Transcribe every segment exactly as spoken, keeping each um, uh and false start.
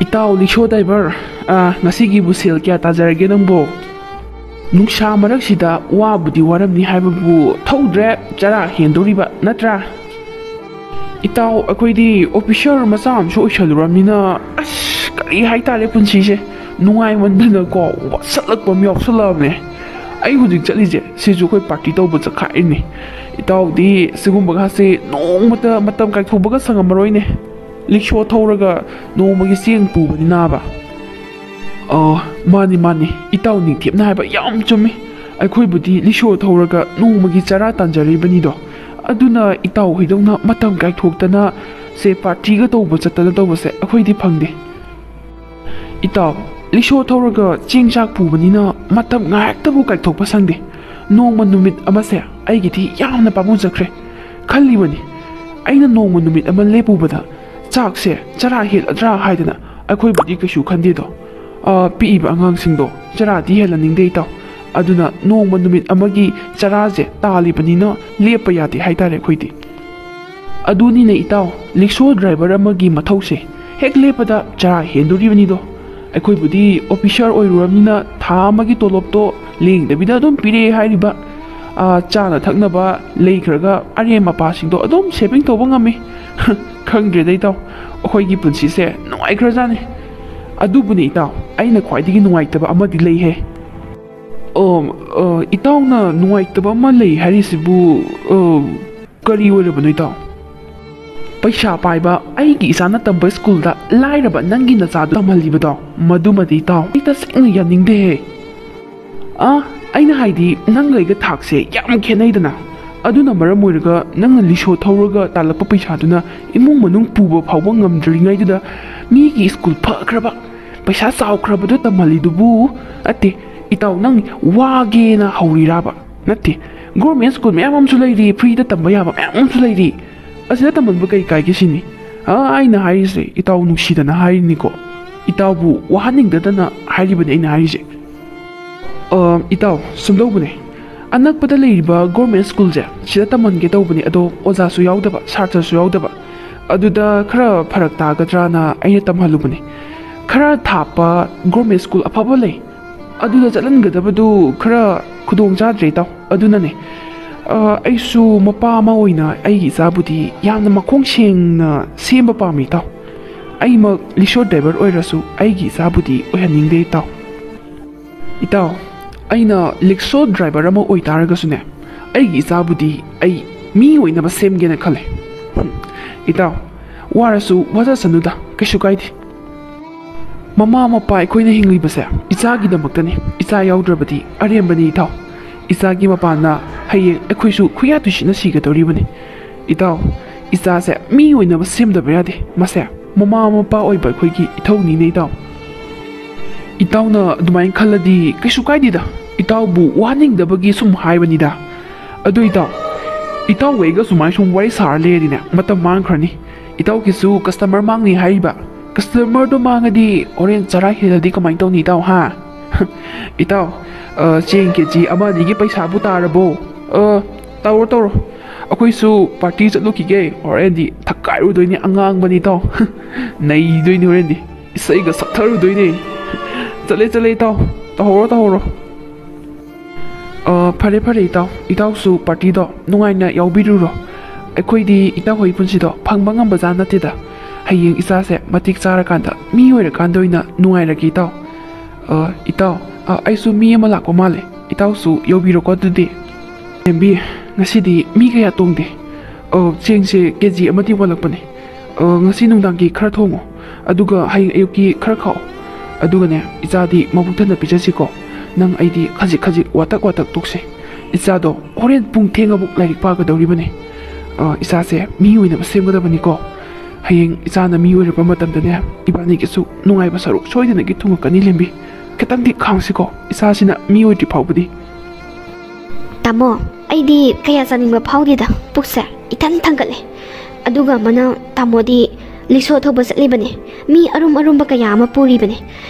ꯏꯇꯥꯎ ꯂꯤꯛꯁꯣ ꯗ꯭ꯔꯥꯏꯚꯔ, ꯑ, ꯉꯁꯤꯒꯤꯕꯨ ꯁꯦꯜ ꯀꯌꯥ ꯇꯥꯖꯔꯒꯦ ꯅꯪꯕꯣ? ꯅꯨꯡꯁꯥ ꯃꯔꯛꯁꯤꯗ ꯋꯥꯕꯨꯗꯤ ꯋꯥꯔꯝꯅꯤ ꯍꯥꯏꯕꯕꯨ, ꯊꯧꯗ꯭ꯔꯦ, ꯆꯔꯥ ꯍꯦꯟꯗꯣꯔꯤꯕ ꯅꯠꯇ꯭ꯔꯥ? ꯏꯇꯥꯎ, ꯑꯩꯈꯣꯏꯗꯤ ꯑꯣꯐꯤꯁꯔ ꯃꯆꯥ ꯑꯃꯁꯨ ꯑꯣꯏꯁꯜꯂꯨꯔꯕꯅꯤꯅ, ꯑꯁ, ꯀꯔꯤ ꯍꯥꯏꯇꯥꯔꯦ, ꯄꯨꯟꯁꯤꯁꯦ ꯅꯨꯡꯉꯥꯏꯃꯟꯗꯅꯀꯣ, ꯋꯥꯁꯜꯂꯛꯄ ꯑꯃ ꯌꯥꯎꯁꯜꯂꯛꯑꯕꯅꯦ꯫ ꯑꯩ ꯍꯧꯖꯤꯛ ꯆꯠꯂꯤꯁꯦ ꯁꯤꯁꯨ ꯑꯩꯈꯣꯏ ꯄꯥꯔꯇꯤ ꯇꯧꯕ ꯆꯠꯈꯥꯏꯔꯤꯅꯤ꯫ ꯏꯇꯥꯎꯗꯤ ꯁꯤꯒꯨꯝꯕꯒꯁꯦ ꯅꯣꯡꯃꯇ ꯃꯇꯝ ꯀꯥꯏꯊꯣꯛꯄꯒ ꯁꯪꯉꯝꯃꯔꯣꯏꯅꯦ꯫ ꯂꯤꯛꯁꯣ ꯊꯧꯔꯒ ꯅꯣꯡꯃꯒꯤ ꯆꯦꯡ ꯄꯨꯕꯅꯤ ꯅꯥꯕ꯫ ꯑ, ꯃꯥꯅꯤ, ꯃꯥꯅꯤ, ꯏꯇꯥꯎ ꯅꯤꯡꯊꯦꯝꯅ ꯍꯥꯏꯕ ꯌꯥꯝ ꯆꯨꯝꯃꯤ꯫ ꯑꯩꯈꯣꯏꯕꯨꯗꯤ ꯂꯤꯛꯁꯣ ꯊꯧꯔꯒ ꯅꯣꯡꯃꯒꯤ ꯆꯔꯥ ꯇꯥꯟꯖꯔꯤꯕꯅꯤꯗꯣ꯫ ꯑꯗꯨꯅ ꯏꯇꯥꯎ ꯍꯣꯏꯗꯧꯅ ꯃꯇꯝ ꯀꯥꯏꯊꯣꯛꯇꯅ ꯁꯦ ꯄꯥꯔꯇꯤꯒ ꯇꯧꯕ ꯆꯠꯇꯅ ꯇꯧꯕꯁꯦ ꯑꯩꯈꯣꯏꯗꯤ ꯐꯪꯗꯦ꯫ ꯏꯇꯥꯎ, ꯂꯤꯛꯁꯣ ꯊꯧꯔꯒ ꯆꯦꯡ ꯆꯥꯛ ꯄꯨꯕꯅꯤꯅ ꯃꯇꯝ ꯉꯥꯏꯍꯥꯛꯇꯕꯨ ꯀꯥꯏꯊꯣꯛꯄ ꯁꯪꯗꯦ꯫ ꯅꯣꯡꯃ ꯅꯨꯃꯤꯠ ꯑꯃꯁꯦ ꯑꯩꯒꯤꯗꯤ ꯌꯥꯝꯅ ꯄꯥꯝꯃꯨꯖꯈ꯭ꯔꯦ꯫ ꯈꯜꯂꯤꯕꯅꯤ, ꯑꯩꯅ ꯅꯣꯡꯃ ꯅꯨꯃꯤꯠ ꯑꯃ ꯂꯦꯞꯄꯨꯕꯗ ꯆꯥꯛꯁꯦ ꯆꯔꯥ ꯍꯦꯜꯂꯗ꯭ꯔꯥ ꯍꯥꯏꯗꯅ꯫ ꯑꯩꯈꯣꯏꯕꯨꯗꯤ ꯀꯩꯁꯨ ꯈꯟꯗꯦꯗꯣ꯫ ꯑ, ꯄꯤꯛꯏꯕ ꯑꯉꯥꯡꯁꯤꯡꯗꯣ ꯆꯔꯥꯗꯤ ꯍꯦꯜꯍꯟꯅꯤꯡꯗꯦ, ꯏꯇꯥꯎ꯫ ꯑꯗꯨꯅ ꯅꯣꯡꯃ ꯅꯨꯃꯤꯠ ꯑꯃꯒꯤ ꯆꯔꯥꯁꯦ ꯇꯥꯜꯂꯤꯕꯅꯤꯅ ꯂꯦꯞꯄ ꯌꯥꯗꯦ ꯍꯥꯏꯇꯥꯔꯦ ꯑꯩꯈꯣꯏꯗꯤ꯫ ꯑꯗꯨꯅꯤꯅꯦ ꯏꯇꯥꯎ, ꯂꯤꯛꯁꯣ ꯗ꯭ꯔꯥꯏꯚꯔ ꯑꯃꯒꯤ ꯃꯊꯧꯁꯦ ꯍꯦꯛ ꯂꯦꯞꯄꯗ ꯆꯔꯥ ꯍꯦꯟꯗꯣꯔꯤꯕꯅꯤꯗꯣ꯫ ꯑꯩꯈꯣꯏꯕꯨꯗꯤ ꯑꯣꯐꯤꯁꯥꯔ ꯑꯣꯏꯔꯨꯔꯕꯅꯤꯅ ꯊꯥ ꯑꯃꯒꯤ ꯇꯣꯂꯣꯞꯇꯣ ꯂꯦꯡꯗꯕꯤꯗ ꯑꯗꯨꯝ ꯄꯤꯔꯛꯑꯦ ꯍꯥꯏꯔꯤꯕ꯫ ꯑꯥ, ꯆꯥꯅ ꯊꯛꯅꯕ ꯂꯩꯈ꯭ꯔꯒ ꯑꯔꯦꯝ ꯑꯄꯥꯁꯤꯡꯗꯣ ꯑꯗꯨꯝ ꯁꯦꯚꯤꯡ ꯇꯧꯕ ꯉꯝꯃꯤ꯫ ꯈꯪꯗ꯭ꯔꯦꯗ ꯏꯇꯥꯎ, ꯑꯩꯈꯣꯏꯒꯤ ꯄꯨꯟꯁꯤꯁꯦ ꯅꯨꯡꯉꯥꯏꯈ꯭ꯔꯖꯥꯠꯅꯤ꯫ ꯑꯗꯨꯕꯨꯅꯦ ꯏꯇꯥꯎ, ꯑꯩꯅ ꯈ꯭ꯋꯥꯏꯗꯒꯤ ꯅꯨꯡꯉꯥꯏꯇꯕ ꯑꯃꯗꯤ ꯂꯩꯍꯦ꯫ ꯑꯣ, ꯑ, ꯏꯇꯥꯎꯅ ꯅꯨꯡꯉꯥꯏꯇꯕ ꯑꯃ ꯂꯩ ꯍꯥꯏꯔꯤꯁꯤꯕꯨ, ꯑ, ꯀꯔꯤ ꯑꯣꯏꯔꯕꯅꯣ ꯏꯇꯥꯎ? ꯄꯩꯁꯥ ꯄꯥꯏꯕ ꯑꯩꯒꯤ ꯏꯆꯥꯅ ꯇꯝꯕ ꯁ꯭ꯀꯨꯜꯗ ꯂꯥꯏꯔꯕ ꯅꯪꯒꯤ ꯅꯆꯥꯗꯨ ꯇꯝꯍꯜꯂꯤꯕꯗꯣ, ꯃꯗꯨꯃꯗꯤ ꯏꯇꯥꯎ, ꯑꯩ ꯇꯁꯦꯡꯅ ꯌꯥꯅꯤꯡꯗꯦꯍꯦ꯫ ꯑ, ꯑꯩꯅ ꯍꯥꯏꯗꯤ, ꯅꯪꯒ ꯑꯩꯒ ꯊꯥꯛꯁꯦ ꯌꯥꯝ ꯈꯦꯠꯅꯩꯗꯅ꯫ ꯑꯗꯨꯅ ꯃꯔꯝ ꯑꯣꯏꯔꯒ ꯅꯪꯅ ꯂꯤꯁꯣ ꯊꯧꯔꯒ ꯇꯥꯜꯂꯛꯄ ꯄꯩꯁꯥꯗꯨꯅ ꯏꯃꯨꯡ ꯃꯅꯨꯡ ꯄꯨꯕ ꯐꯥꯎꯕ ꯉꯝꯗ꯭ꯔꯤꯉꯩꯗꯨꯗ ꯃꯤꯒꯤ ꯁ꯭ꯀꯨꯜ ꯐꯈ꯭ꯔꯕ, ꯄꯩꯁꯥ ꯆꯥꯎꯈ꯭ꯔꯕꯗꯣ ꯇꯝꯍꯜꯂꯤꯗꯨꯕꯨ? ꯅꯠꯇꯦ, ꯏꯇꯥꯎ, ꯅꯪ ꯋꯥꯒꯦꯅ ꯍꯧꯔꯤꯔꯥꯕ? ꯅꯠꯇꯦ, ꯒꯣꯔꯃꯦꯟ ꯁ꯭ꯀꯨꯜ ꯃꯌꯥꯝ ꯑꯃꯁꯨ ꯂꯩꯔꯤ, ꯐ꯭ꯔꯤꯗ ꯇꯝꯕ ꯌꯥꯕ ꯃꯌꯥꯝ ꯑꯃꯁꯨ ꯂꯩꯔꯤ꯫ ꯑꯁꯤꯗ ꯇꯝꯍꯟꯕ ꯀꯩ ꯀꯥꯏꯒꯦ ꯁꯤꯅꯤ꯫ ꯑ, ꯑꯩꯅ ꯍꯥꯏꯔꯤꯁꯦ, ꯏꯇꯥꯎ ꯅꯨꯡꯁꯤꯗꯅ ꯍꯥꯏꯔꯤꯅꯤꯀꯣ꯫ ꯏꯇꯥꯎꯕꯨ ꯋꯥꯍꯟꯅꯤꯡꯗꯗꯅ ꯍꯥꯏꯔꯤꯕꯅꯤ ꯑꯩꯅ ꯍꯥꯏꯔꯤꯁꯦ꯫ ꯑ, ꯏꯇꯥꯎ, ꯁꯨꯝꯗꯧꯕꯅꯦ꯫ ꯑꯅꯛꯄꯗ ꯂꯩꯔꯤꯕ ꯒꯣꯔꯃꯦꯟ ꯁ꯭ꯀꯨꯜꯁꯦ ꯁꯤꯗ ꯇꯝꯍꯟꯒꯦ ꯇꯧꯕꯅꯦ, ꯑꯗꯣ ꯑꯣꯖꯥꯁꯨ ꯌꯥꯎꯗꯕ, ꯁꯥꯇ꯭ꯔꯁꯨ ꯌꯥꯎꯗꯕ꯫ ꯑꯗꯨꯗ ꯈꯔ ꯐꯔꯛ ꯇꯥꯒꯗ꯭ꯔꯥꯅ ꯑꯩꯅ ꯇꯝꯍꯜꯂꯨꯕꯅꯦ꯫ ꯈꯔ ꯊꯥꯞꯄ ꯒꯣꯔꯃꯦꯟ ꯁ꯭ꯀꯨꯜ ꯑꯐꯕ ꯂꯩ, ꯑꯗꯨꯗ ꯆꯠꯍꯟꯒꯗꯕꯗꯨ ꯈꯔ ꯈꯨꯗꯣꯡ ꯆꯥꯗ꯭ꯔꯦ, ꯏꯇꯥꯎ꯫ ꯑꯗꯨꯅꯅꯦ, ꯑ, ꯑꯩꯁꯨ ꯃꯄꯥ ꯑꯃ ꯑꯣꯏꯅ ꯑꯩꯒꯤ ꯏꯆꯥꯕꯨꯗꯤ ꯌꯥꯝꯅ ꯃꯈꯣꯡ ꯁꯦꯡꯅ ꯁꯦꯝꯕ ꯄꯥꯝꯃꯤ, ꯏꯇꯥꯎ꯫ ꯑꯩꯃꯛ ꯂꯤꯛꯁꯣ ꯗ꯭ꯔꯥꯏꯚꯔ ꯑꯣꯏꯔꯁꯨ ꯑꯩꯒꯤ ꯏꯆꯥꯕꯨꯗꯤ ꯑꯣꯏꯍꯟꯅꯤꯡꯗꯦ, ꯏꯇꯥꯎ꯫ ꯏꯇꯥꯎ, ꯑꯩꯅ ꯂꯤꯛꯁꯣ ꯗ꯭ꯔꯥꯏꯚꯔ ꯑꯃ ꯑꯣꯏꯇꯥꯔꯒꯁꯨꯅꯦ, ꯑꯩꯒꯤ ꯏꯆꯥꯕꯨꯗꯤ ꯑꯩ ꯃꯤ ꯑꯣꯏꯅꯕ ꯁꯦꯝꯒꯦꯅ ꯈꯜꯂꯦ꯫ ꯍꯨꯝ, ꯏꯇꯥꯎ, ꯋꯥꯔꯁꯨ ꯋꯥꯖꯁꯅꯨꯗ, ꯀꯩꯁꯨ ꯀꯥꯏꯗꯦ꯫ ꯃꯃꯥ ꯃꯄꯥ ꯑꯩꯈꯣꯏꯅ ꯍꯤꯡꯂꯤꯕꯁꯦ ꯏꯆꯥꯒꯤꯗꯃꯛꯇꯅꯤ꯫ ꯏꯆꯥ ꯌꯥꯎꯗ꯭ꯔꯕꯗꯤ ꯑꯔꯦꯝꯕꯅꯤ, ꯏꯇꯥꯎ꯫ ꯏꯆꯥꯒꯤ ꯃꯄꯥꯟꯅ ꯍꯌꯦꯡ ꯑꯩꯈꯣꯏꯁꯨ ꯈꯨꯌꯥ ꯇꯨꯁꯤꯅ ꯁꯤꯒꯗꯧꯔꯤꯕꯅꯤ꯫ ꯏꯇꯥꯎ, ꯏꯆꯥꯁꯦ ꯃꯤ ꯑꯣꯏꯅꯕ ꯁꯦꯝꯗꯕ ꯌꯥꯗꯦ꯫ ꯃꯁꯦ ꯃꯃꯥ ꯃꯄꯥ ꯑꯣꯏꯕ ꯑꯩꯈꯣꯏꯒꯤ ꯏꯊꯧꯅꯤꯅꯦ, ꯏꯇꯥꯎ꯫ ꯏꯇꯥꯎꯅ ꯑꯗꯨꯃꯥꯏꯅ ꯈꯜꯂꯗꯤ ꯀꯩꯁꯨ ꯀꯥꯏꯗꯦꯗ꯫ ꯏꯇꯥꯎꯕꯨ ꯋꯥꯍꯟꯅꯤꯡꯗꯕꯒꯤ ꯁꯨꯝ ꯍꯥꯏꯕꯅꯤꯗ꯫ ꯑꯗꯨ ꯏꯇꯥꯎ, ꯏꯇꯥꯎꯒ ꯑꯩꯒ ꯁꯨꯃꯥꯏꯅ ꯁꯨꯝ ꯋꯥꯔꯤ ꯁꯥꯔ ꯂꯩꯔꯗꯤꯅꯦ, ꯃꯇꯝ ꯃꯥꯡꯈ꯭ꯔꯅꯤ꯫ ꯏꯇꯥꯎꯒꯤꯁꯨ ꯀꯁꯇꯃꯔ ꯃꯥꯡꯅꯤ ꯍꯥꯏꯔꯤꯕ꯫ ꯀꯁꯇꯃꯔꯗꯣ ꯃꯥꯡꯉꯗꯤ ꯍꯣꯔꯦꯟ ꯆꯔꯥ ꯍꯦꯜꯂꯗꯤ ꯀꯃꯥꯏꯅ ꯇꯧꯅꯤ, ꯏꯇꯥꯎ, ꯍꯥ? ꯏꯇꯥꯎ, ꯑ, ꯆꯦꯡ ꯀꯦ ꯖꯤ ꯑꯃ ꯑꯅꯤꯒꯤ ꯄꯩꯁꯥꯕꯨ ꯇꯥꯔꯕꯣ? ꯑ, ꯇꯧꯔꯣ, ꯇꯧꯔꯣ꯫ ꯑꯩꯈꯣꯏꯁꯨ ꯄꯥꯔꯇꯤ ꯆꯠꯂꯨꯈꯤꯒꯦ꯫ ꯍꯣꯔꯦꯟꯗꯤ ꯊꯛꯀꯥꯏꯔꯨꯗꯣꯏꯅꯤ ꯑꯉꯥꯡꯕꯅꯤ, ꯏꯇꯥꯎ꯫ ꯅꯩꯗꯣꯏꯅꯤ ꯍꯣꯔꯦꯟꯗꯤ꯫ ꯏꯁꯩꯒ ꯁꯛꯊꯔꯨꯗꯣꯏꯅꯤ꯫ ꯆꯠꯂꯦ, ꯆꯠꯂꯦ, ꯏꯇꯥꯎ꯫ ꯇꯧꯍꯧꯔꯣ, ꯇꯧꯍꯧꯔꯣ꯫ ꯑ, ꯐꯔꯦ, ꯐꯔꯦ, ꯏꯇꯥꯎ꯫ ꯏꯇꯥꯎꯁꯨ ꯄꯥꯔꯇꯤꯗꯣ ꯅꯨꯡꯉꯥꯏꯅ ꯌꯥꯎꯕꯤꯔꯨꯔꯣ꯫ ꯑꯩꯈꯣꯏꯗꯤ ꯏꯇꯥꯎ ꯍꯣꯏ ꯄꯨꯟꯁꯤꯗꯣ ꯐꯪꯕ ꯉꯝꯕꯖꯥꯠ ꯅꯠꯇꯦꯗ꯫ ꯍꯌꯦꯡ ꯏꯆꯥꯁꯦ ꯃꯇꯤꯛ ꯆꯥꯔꯀꯥꯟꯗ, ꯃꯤ ꯑꯣꯏꯔꯀꯥꯟꯗ ꯑꯣꯏꯅ ꯅꯨꯡꯉꯥꯏꯔꯒꯦ, ꯏꯇꯥꯎ꯫ ꯑ, ꯏꯇꯥꯎ, ꯑ, ꯑꯩꯁꯨ ꯃꯤ ꯑꯃ ꯂꯥꯛꯄ ꯃꯥꯜꯂꯦ꯫ ꯏꯇꯥꯎꯁꯨ ꯌꯧꯕꯤꯔꯣꯀꯣ ꯑꯗꯨꯗꯤ꯫ ꯂꯦꯝꯕꯤ, ꯉꯁꯤꯗꯤ ꯃꯤ ꯀꯌꯥ ꯇꯣꯡꯗꯦ꯫ ꯑ, ꯆꯦꯡꯁꯦ ꯀꯦ ꯖꯤ ꯑꯃꯗꯤ ꯋꯥꯠꯂꯛꯄꯅꯦ꯫ ꯑ, ꯉꯁꯤ ꯅꯨꯡꯗꯥꯡꯒꯤ ꯈꯔ ꯊꯣꯡꯉꯣ, ꯑꯗꯨꯒ ꯍꯌꯦꯡ ꯑꯌꯨꯛꯀꯤ ꯈꯔ ꯈꯥꯛꯑꯣ꯫ ꯑꯗꯨꯒꯅꯦ, ꯏꯆꯥꯗꯤ ꯃꯕꯨꯛ ꯊꯟꯅ ꯄꯤꯖꯁꯤꯀꯣ꯫ ꯅꯪ ꯑꯩꯗꯤ ꯈꯖꯤꯛ ꯈꯖꯤꯛ ꯋꯥꯇꯛ ꯋꯥꯇꯛ ꯇꯣꯛꯁꯦ꯫ ꯏꯆꯥꯗꯣ ꯍꯣꯔꯦꯟ ꯄꯨꯡ ꯊꯦꯡꯉꯕꯨꯛ ꯂꯥꯏꯔꯤꯛ ꯄꯥꯒꯗꯧꯔꯤꯕꯅꯦ꯫ ꯑ, ꯏꯆꯥꯁꯦ ꯃꯤ ꯑꯣꯏꯅꯕ ꯁꯦꯝꯒꯗꯕꯅꯤꯀꯣ꯫ ꯍꯌꯦꯡ ꯏꯆꯥꯅ ꯃꯤ ꯑꯣꯏꯔꯛꯄ ꯃꯇꯝꯗꯅꯦ, ꯏꯕꯥꯅꯤꯒꯤꯁꯨ ꯅꯨꯡꯉꯥꯏꯕ ꯁꯔꯨꯛ ꯁꯣꯏꯗꯅꯒꯤ ꯊꯨꯡꯉꯛꯀꯅꯤ, ꯂꯦꯝꯕꯤ꯫ ꯈꯤꯇꯪꯗꯤ ꯈꯥꯡꯁꯤꯀꯣ, ꯏꯆꯥꯁꯤꯅ ꯃꯤ ꯑꯣꯏꯗ꯭ꯔꯤ ꯐꯥꯎꯕꯗꯤ꯫ ꯇꯥꯃꯣ, ꯑꯩꯗꯤ ꯀꯌꯥ ꯆꯥꯅꯤꯡꯕ ꯐꯥꯎꯗꯦꯗ, ꯄꯨꯛꯁꯦ ꯏꯊꯟ ꯊꯟꯒꯠꯂꯦ꯫ ꯑꯗꯨꯒ ꯑꯃꯅ, ꯇꯥꯃꯣꯗꯤ ꯂꯤꯛꯁꯣ ꯊꯧꯕ ꯆꯠꯂꯤꯕꯅꯦ, ꯃꯤ ꯑꯔꯨꯝ ꯑꯔꯨꯝꯕ ꯀꯌꯥ ꯑꯃ ꯄꯨꯔꯤꯕꯅꯦ꯫